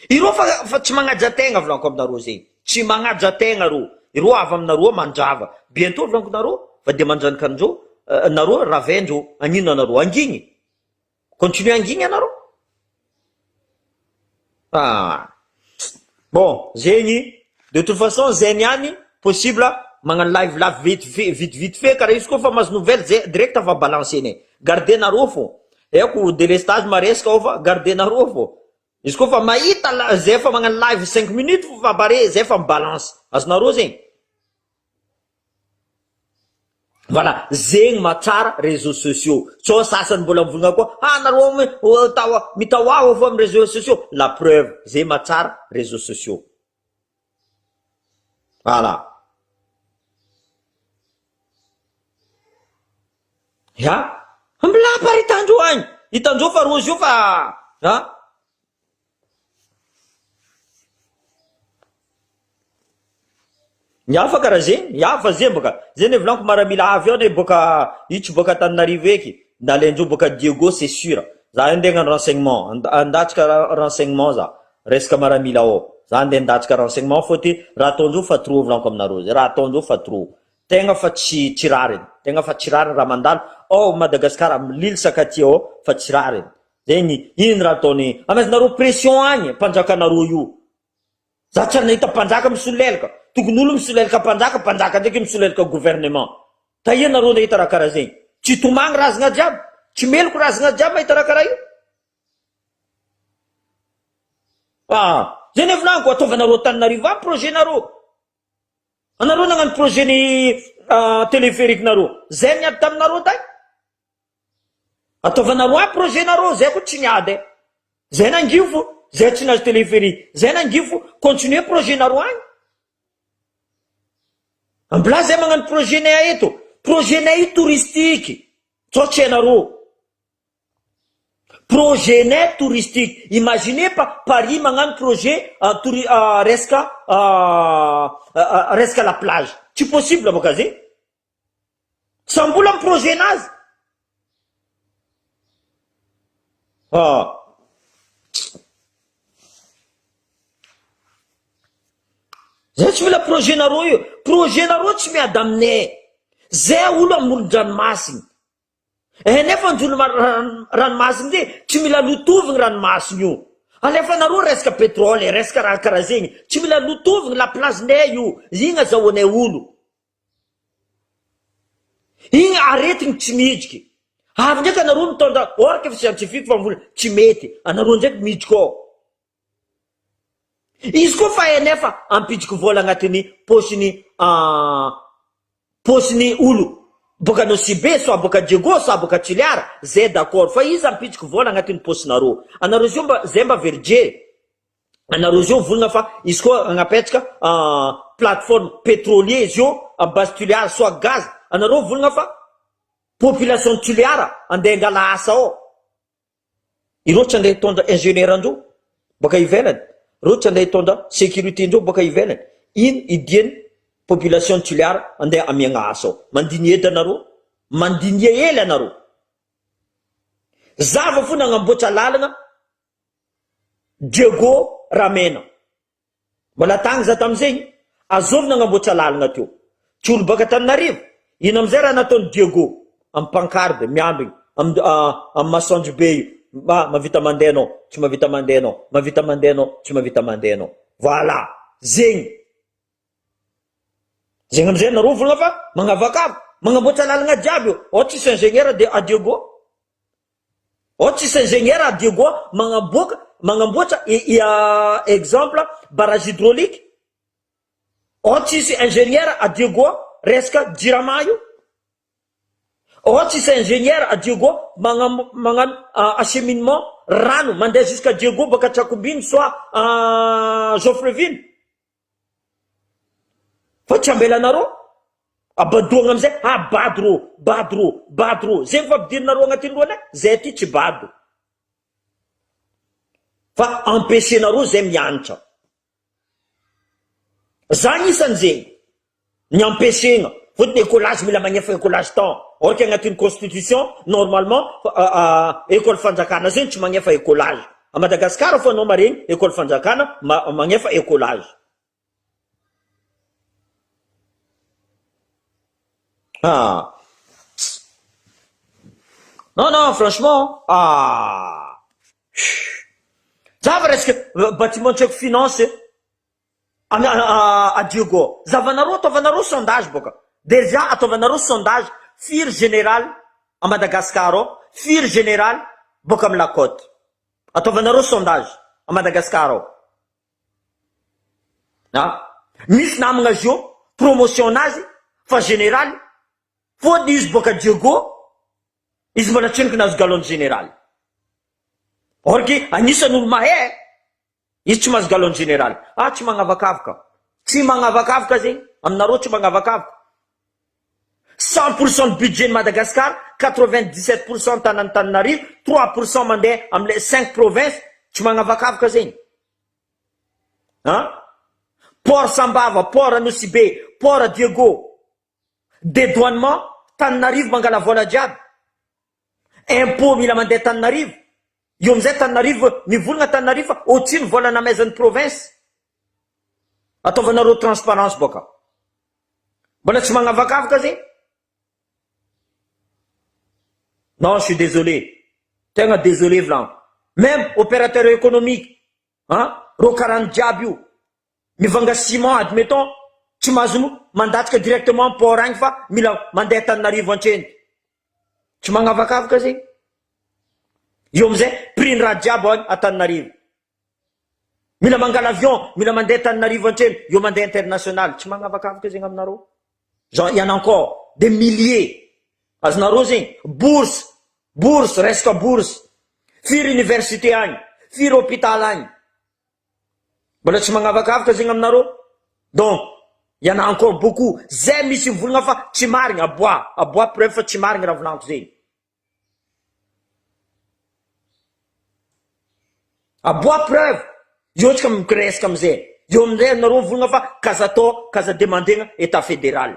Ireo fa, fa tsy magnaja tegna volaniko aminareo zegny. Tsy magnaja tegna reo. Ireo avy aminareo mandrava. Bientôt volaniko nareo, fa de mandranika an'ireo, euh, nareo ravain-dreo. Agnino anareo? Angigny. Continue angigny anareo. Ah. Bon, zegny, de toute façon zay niany possible magnano live live vite fait vite vite fait karaha izy koa fa mahazo nouvelle zay direct fa balancer-nay. Garder-nareo fô. Haiko délestage maresaka ao fa garder-nareo fô. Izy koa fa mahita la zay fa magnano live cinq minutes fo fa bare zay fa mi-balance. Azonareo zegny? Voilà, zegny mahatsara réseaux sociaux. Sao sasany mbola mivolagna koa, ah nareo tawa mitawawa fo amy réseaux sociaux. La preuve, zay mahatsara réseaux sociaux. Voilà. Ya, milapa ary hitandreo agny. Hitandreo fa rozy io fa ah. Ny hafa karaha zegny, ny hafa zegny bôka, zay ne volaniko maramila avy ao ne bôka io tsy bôka Antananarivo eky, nalaindreo bôka Diego c'est sur, za io ndeha hagnano renseignement, handatsaka renseignement za, resaka maramila ao, za ndeha handatsaka renseignement fôtony raha ataondreo fa trop volaniko aminareo zay, raha ataondreo fa trop, tegna fa tsy tsy rariny, tegna fa tsy rariny raha mandalo ao Madagascar am l'ile Sakatia ao fa tsy rariny, zegny ino raha ataony, amezanareo pression agny mpanjakanareo io. Za tsy ary nahita mpanjaka misolelaka, tokony olo misolelaka mpanjaka, mpanjaka ndraiky misolelaka gouvernement. Taia nareo nahita raha karaha zegny? Tsy tomagny razagna jiaby, tsy meloko razagna jiaby mahita raha karaha io. Ah, zay ne volaniko, ataovanareo Antananarivo aby projet nareo. Anareo nagnano projet ny téléphérique nareo, zay niady taminareo tay. Ataovanareo aby projet nareo zay koa tsy niady e! Zay nangio fo zay tsy nahazo téléphérique zay nangio fo continuer projet nareo agny Ambilà zay magnano projet nay eto projet nay io touristique sao tsy hainareo projet nay touristique imaginez pa Paris magnano projet touri resaka resaka la plage tsy possible bôka zegny Samy mbola mi projet nazy. Ah. Zay tsy mila projet nareo io. Projet nareo tsy miady aminay. Zay olo amoron-dranomasina. Eh nefa ny olo ranomasina ty tsy mila lotovigny ranomasina io. Alefanareo resaka pétrole, resaka raha karaha zegny. Tsy mila lotovigny la plage nay io. Igny azahoanay olo. Igny aretigny tsy midriky. Avy ndraiky anareo mitondra or que scientifique fa mbola tsy mety, anareo ndraiky midriky ao. Izy koa fa hainay fa ampidriky vola agnatin'ny paosiny paosiny olo boaka Nosy Be soit boaka Diego soit boaka Toliara, zay d'accord fa izy ampidriky vola agnatin'ny paosinareo. Anareo zio mba zay mba very jery. Anareo zio mivolagna fa izy koa agnapetraka plateforme pétrolier izy io à base Tuléar soit gaz anareo mivolagna fa population Tuléar andeha angala asa ao ireo tsy andeha hitondra ingénieur andreo baka ivelany reo tsy andeha hitondra sécurité ndreo baka ivelany ino idiany population Tuléar andeha amiagna asa ao mandinia edy anareo mandinia hely anareo zava fo nagnamboatra lalagna Diego Ramena. Mbola tagny za tamizegny, azovy nagnamboatra lalagna teo. Tsy olo baka Antananarivo. Ino amizay raha nataony Diego? Amy pancarte miambigny am amy masoandro be io, ma mavita mandeha anao, tsy mavita mandeha anao, mavita mandeha anao, tsy mavita mandeha anao. Voilà! Zegny. Zegny amizay nareo volagna fa magnavakava, magnamboatra lalagna jiaby io. Ao tsisy ingénieur de a Diego. Ao tsisy ingénieur a Diego magnamboaka magnamboatra exemple barrage hydraulique. Ao tsisy ingénieur a Diego resaka jirama io. Ao tsisy ingénieur a Diego magnam- magnano acheminement rano mandeha jusqu'à Diego baka Tsakombino soit Joffreville. Fa tsy ambelanareo abadoagna amizay ah bado rô bado rô bado rô zegny fa ampidirinareo agnatin'ny lohanay zay aty tsy bado fa empêchenareo zay mianatra za agnisan'ny zegny ny empêchegna fôtony écolage mila magnefa écolage temps or que agnatin'ny constitution normalement école fanjakana zegny tsy magnefa écolage à Madagascar fô anao maregny école fanjakana magnefa écolage Ah. Non, non, franchement, ah. Zava resaka bâtiment tsy haiko finance a Diego. Zavanareo ataovanareo sondage boka. Déjà ataovanareo sondage firy général à Madagascar ao, firy général boka amy la côte. Ataovanareo sondage à Madagascar ao. Ah. Misy namagna zio promotion nazy fa général. Fôtony izy boaka Diego, izy mbola tsendriky nahazo galon général. Or que agnisan'ny olo mahay e! Izy tsy mahazo galon général. Ah tsy magnavakavaka. Tsy magnavakavaka zegny. Aminareo tsy magnavakavaka. 100% ny budget ny Madagascar, 97% tanan'Antananarivo, 3% mandeha amle cinq provinces, tsy magnavakavaka zegny. An! Port Sambava, port Anosibe, port Diego, Dedouanement, Taninarivo mangala vola jiaby. Impôt mila mandeha Taninarivo. Eo amizay Taninarivo mivolagna Taninarivo fa otrino vola namaizan'ny province. Ataovanareo transparence boka. Mbola tsy magnavakavaka zegny. Non, je suis désolé. Tegna désolé volagno. Même opérateur économique, hein, reo karany jiaby io. Mivanga ciment admettons tsy mahazo mandatsaka directement port agny fa mila mandeha Antananarivo antsendriky. Tsy magnavakavaka zegny. Eo amizay prix ny raha jiaby agny Antananarivo. Mila mangala avion, mila mandeha Antananarivo antsendriky, eo mandeha international. Tsy magnavakavaka zegny aminareo. Genre il y en a encore des milliers. Azonareo zegny. Bourse, bourse, resaka bourse. Firy université agny, firy hôpital agny. Mbola tsy magnavakavaka zegny aminareo? Donc il y en a encore beaucoup zay misy mivolagna fa tsy marigny aboa aboa preuve fa tsy marigny raha volagniko zegny. Aboa preuve eo tsika miresaka amizay eo amizay nareo mivolagna fa k'aza atao k'aza demandegna etat federal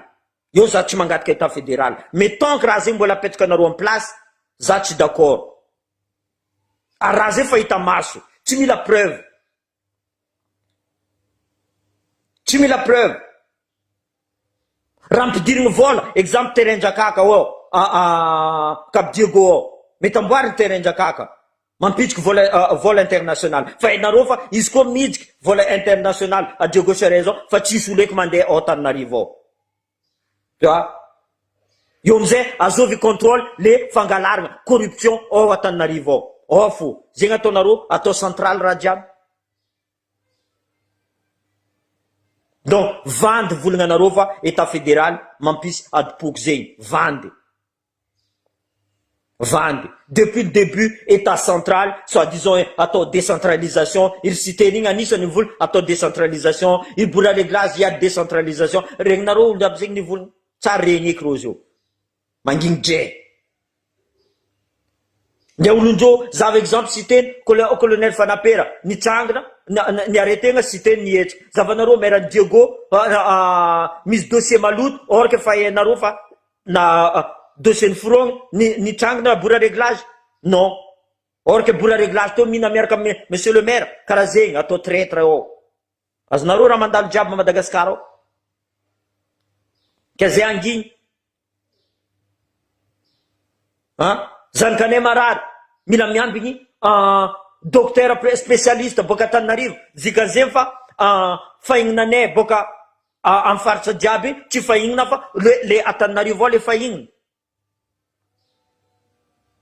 eo za tsy mangataka etat federal mais tant que raha zegny mbola apetraka anareo en place za tsy d'accord. Ary raha zay fa hita maso, tsy mila preuve. Tsy mila preuve. Raha ampidirigny vola, exemple terrain Drakaka ao, Cap Diego ao, mety amboariny terrain Drakaka, mampidiky vola vola international. Fa hainareo fa izy koa midiky vola international à Diego Suarez ao fa tsisy olo eky mandeha ao Antananarivo ao. Tu vois? Eo amizay azovy controle le fangalarana, corruption ao Antananarivo ao. Ao fo. Zegny ataonareo, atao centrale raha jiaby. Donc vandy volagnanareo fa etat federal mampisy adim-poko zegny. Vandy. Vandy. Depuis le début etat central soit disant atao décentralisation, iry Siteny igny anisany nivola atao décentralisation, iry Boraleglazy hiady décentralisation, regninareo olo jiaby zegny nivolagna? Tsary regny eky rô zio. Mangigny dre. Nde olondreo zava exemple Siteny colonel Fanapera nitsangana niaretegna Siteny nihetsika. Zavanareo maire an'i Diego misy dossier maloto or que fa hainareo fa Na dossier ny forogny ny nitrangina bora reglage non or que bora reglage teo mihina miaraka am monsieur le maire karaha zegny atao traitre ao azonareo raha mandalo jiaby à Madagascar ao ka zay angigny an zanakanay marary mila miambigny docteur spécialiste boaka Antananarivo dikan'zegny fa fahignananay boaka Am faritra jiaby tsy fahignina fa le le Antananarivo ao le fahignina.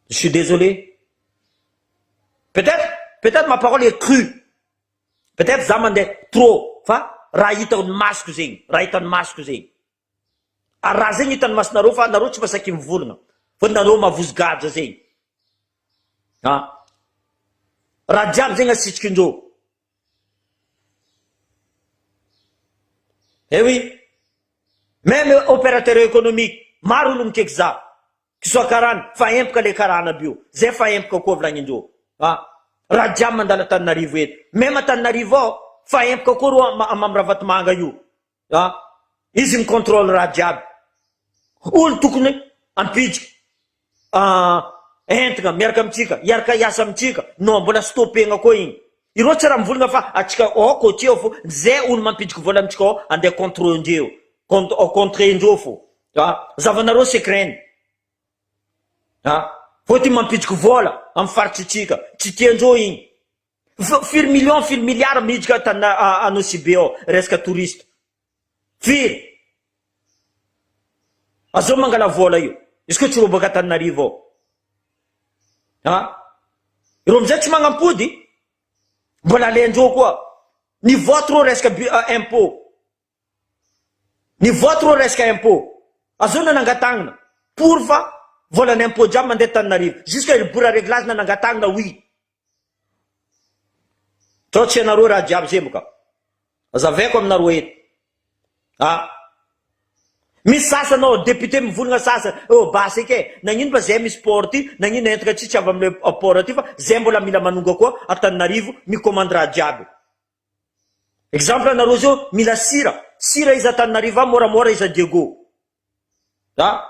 Je suis désolé. Peut-être peut-être ma parole est crue. Peut-être za mandeha trop fa raha hitako ny masoko zegny, raha hitan'ny masoko zegny. Ary raha zegny hitan'ny masonareo fa nareo tsy masaky mivolagna. Fa nareo mavozo gadra zegny. Ah. Raha jiaby zegny asitrikindreo. Eh oui, même opérateur économique, maro olo mikaiky za, kisoa karana, fa empoka le karana aby io, zay fa empoka koa volagnindreo, ah, raha jiaby mandalo Antananarivo eto, même Antananarivo ao, fa empoka koa ro Mamy Ravatomanga io, Ah izy mi controle raha jiaby. Olo tokony ampiditra entagna miaraka amintsika, hiaraka hiasa amintsika, non mbola stoppegna koa igny. Ireo tsy raha mivolagna fa atsika ao côtier ao fô, zay olo mampidriky vola amintsika ao andeha contre-ndreo, contre-ndreo fô. Ah zavanareo secret-ny. Ah fôtony mampidriky vola amy faritsitsika, tsy tiandreo igny. Firy million firy milliard miditra tana Anosibe ao resaka touriste firy azao mangala vola io izy koa tsy ireo baka Antananarivo ao a ireo amizay tsy magnampody mbola alaindreo koa ny vote reo resaka impot ny vote reo resaka impot azao nanangatagnana. Pour fa volan'ny impôt jiaby mandeha Antananarivo jusqu'à ry bora réglage nanangatahana oui. Sao tsy hainareo raha jiaby zay boka. Azavaiko aminareo eto. Ah. Misy sasany ao député mivolagna sasany oh basy eky e, nagnino fa zay misy port ty, nagnino entagna tsy tsy avy amle port aty fa zay mbola mila manonga koa Antananarivo mi-commande raha jiaby. Exemple anareo zao mila sira, sira izy Antananarivo any moramora izy a Diego. Ah.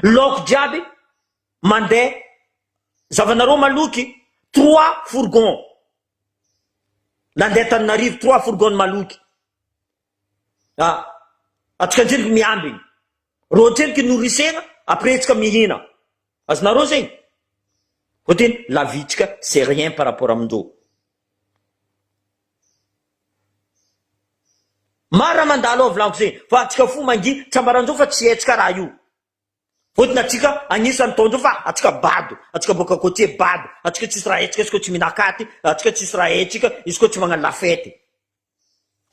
Laoko jiaby mandeha zavanareo maloky trois fourgons nandeha Antananarivo trois fourgons maloky. Ah. Atsika ndrendriky miambigny. Reo ndrendriky nourrissegna après tsika mihina. Azonareo zegny? Fôtony la vie tsika c'est rien par rapport amindreo. Maro raha mandalo ao volaniko zegny fa atsika fo mangia tsy ambaranjeo fa tsy haitsika raha io. Fôtony atsika agnisan'ny taondreo fa atsika bado, atsika boaka côtier bado, atsika tsisy raha haitsika izy koa tsy mihinan-katy, atsika tsisy raha haitsika izy koa tsy magnano la fête.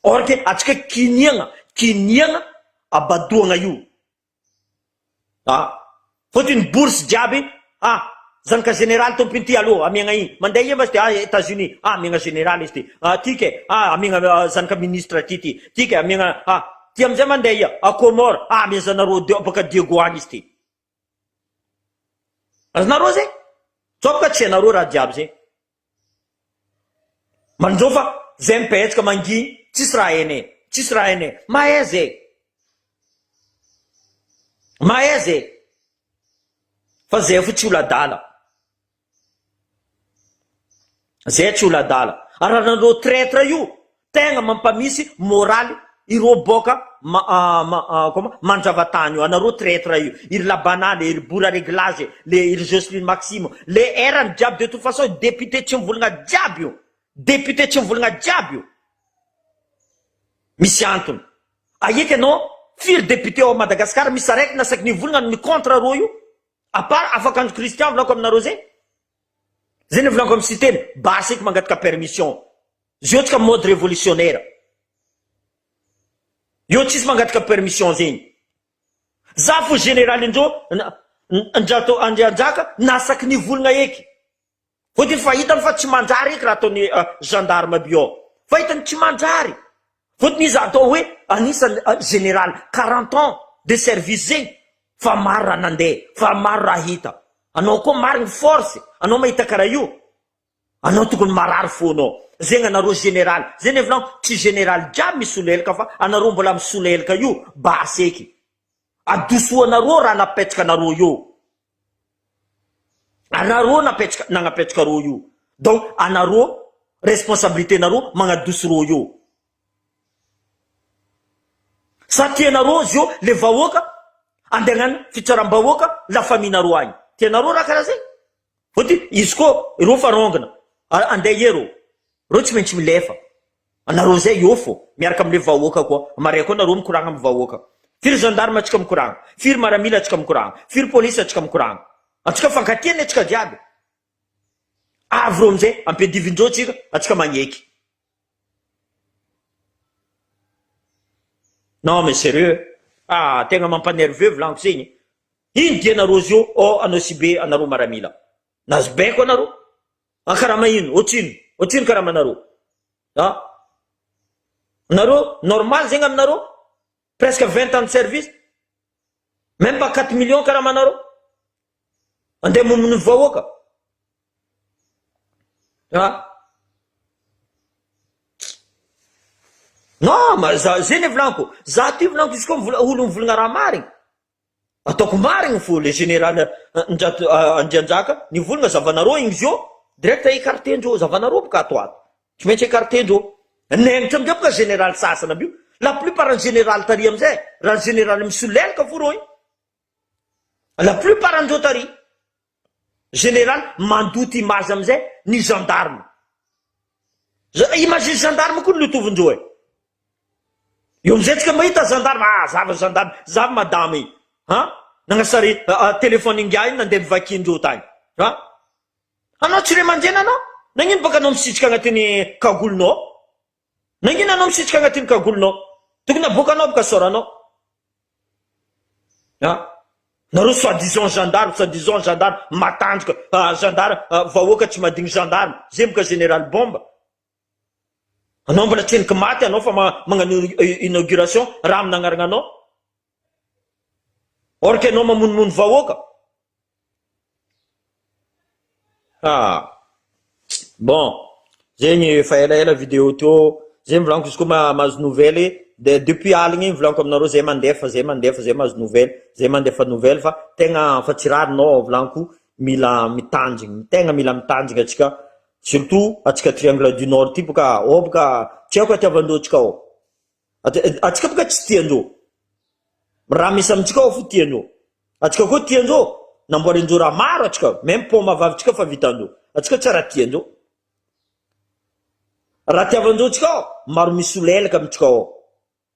Or que atsika kiniagna, kiniagna abadoagna io. Ah! Fôtony bourse jiaby ah! Zanaka général tompony ty allo amiagna igny mandeha ia ma izy ty ah Etats Unis ah amiagna général izy ty ah ty ke ah amiagna zanaka ministre ty ty ty ke amiagna ah ty amizay mandeha ia a Comores ah amiagna zanareo baka Diego agny izy ty azonareo zay zao boka tsy hainareo raha jiaby zay. Manjô fa zay mipetsaka manginy tsisy raha hainay tsisy raha hainay mahay zay mahay zay fa zay fo tsy olo adala zay tsy olo adala ary raha nareo traitre io Tegna mampamisy moraly ireo boka ma comment mandrava tany io anareo traitre io iry labanale iry bora reglage le iry Jocelyne Maxime le erany jiaby de toute façon député tsy mivolagna jiaby io député tsy mivolagna jiaby io misy antony aieky anao firy député ao Madagascar misy araiky nasaky nivolagna ny contre reo io à part afakandro Christian volako aminareo zay zay ny volako amy Siteny basy eky mangataka permission Zio tsika mode revolutionnaire. Eo tsisy mangataka permission zegny. Za fo général indreo Ndrato Andrianjaka nasaky nivolagna eky. Fôtony fa hitany fa tsy manjary eky raha ataony gendarme aby io. Fa hitany tsy manjary. Fôtony izy atao hoe anisany général 40 ans de service zegny fa maro raha nandeha, fa maro raha hita. Anao koa marigny force, anao mahita karaha io. Anao tokony marary fonao. Zegny anareo général zay ne volagno tsy général jiaby misolelaka fa anareo mbola misolelaka io basy eky adosoanareo raha napetraka anareo io anareo napetraka nagnapetraka reo io donc anareo responsabilité nareo magnadoso reo io sa tianareo zio le vahoaka andeha hagnano fitsaram-bahoaka la famille nareo agny tianareo raha karaha zay Fôtony izy koa ireo fa rongona andeha ia reo, reo tsy maintsy milefa, anareo zay eo fô miaraka amle vahoaka koa, maray koa nareo mikoragna am vahoaka, firy gendarme atsika mikoragna, firy maramila atsika mikoragna, firy police atsika mikoragna, antsika fankatia anie atsika jiaby, avy reo amizay ampiadivindreo tsika atsika magneky. Non mais sérieux ah tegna mampa nerveux volaniko zegny. Ino dia nareo zio oh Anosibe anareo maramila nazo baiko anareo an karama ino otrino otrino karamanareo ah nareo normal zegny aminareo presque 20 ans de service même pas 4 millions karamanareo andeha momono vahoaka ah non ma za zay ne volaniko za ty volaniko izy koa mivola olo mivolagna raha marigny Ataoko marigny fo le général Ndrato Andrianjaka nivolagna zavanareo igny zio direct écarter-ndreo zavanareo boka ato ato tsy maintsy écarter-ndreo nenitra amizay boka général sasany aby io la plupart ny général tary amizay raha ny général misolelaka fo reo igny la plupart andreo tary Général mandoto image amizay ny gendarme. Image ny gendarme koa no lotovindreo e. Eo amizay tsika mahita gendarme, ah zava gendarme, zava madame iny. Ha? Nagnasary téléphone ingahy iny nandeha nivakindreo tagny. Ha? Anao tsy ray aman-dreny anao? Nagnino baka anao misitrika agnatin'ny kagolinao? Nagnino anao misitrika agnatin'ny kagolinao? Tokony aboakanao baka sôranao. Ha? Nareo soit disant gendarme, soit disant gendarme matanjaka, gendarme vahoaka tsy madigny gendarme, zay boka général bomba. Anao mbola tseniky maty anao fa magnano inauguration raha aminy agnarana anao. Or que anao mamonomono vahoaka. Ah. Bon, zegny efa elaela vidéo teo, zegny volaniko izy koa mahazo nouvelle de depuis aligny igny volaniko aminareo zay mandefa zay mandefa zay mahazo nouvelle zay mandefa nouvelle fa tegna fa tsy rarinao volaniko mila mitandrigny tegna mila mitandrigny atsika surtout atsika triangle du nord ty boka ao boka tsy haiko atiavandreo atsika ao atsika boka tsy tiandreo raha misy amitsika ao fo tiandreo atsika koa tiandreo namboarindreo raha maro atsika même pont mahavavitsika fa vitandreo atsika tsy raha tiandreo raha tiavandreo atsika ao maro misolelaka amitsika ao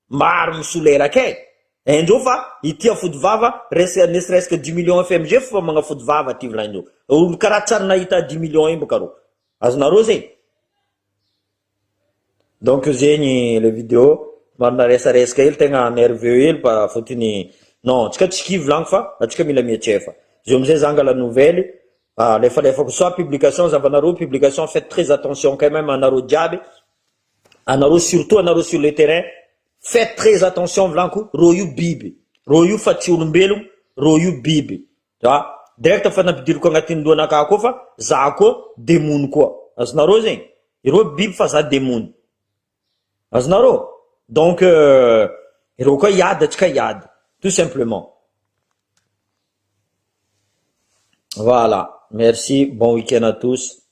maro misolelaka e haindreo fa ity afody vava resaka ne serait-ce que dix millions fmg fa magnafody vava ty volagnindreo olo karaha tsary nahita dix millions io boka reo azonareo zegny Donc zegny le vidéo somary naresaresaka hely tegna nerveux hely fa fotony non antsika tsy kivy volaniko fa antsika mila mietsefa zio amizay za angala nouvelle alefalefako soit publication zavanareo publication faites très attention quand même anareo jiaby anareo surtout anareo sur le terrain faites très attention volaniko reo io biby reo io fa tsy olombelogno reo io biby a direct fa nampidiriko agnatin'ny lohanakahy koa fa za koa demony koa azonareo zegny ireo biby fa za demony azonareo donc ireo koa hiady atsika hiady tout simplement voilà merci bon week-end à tous.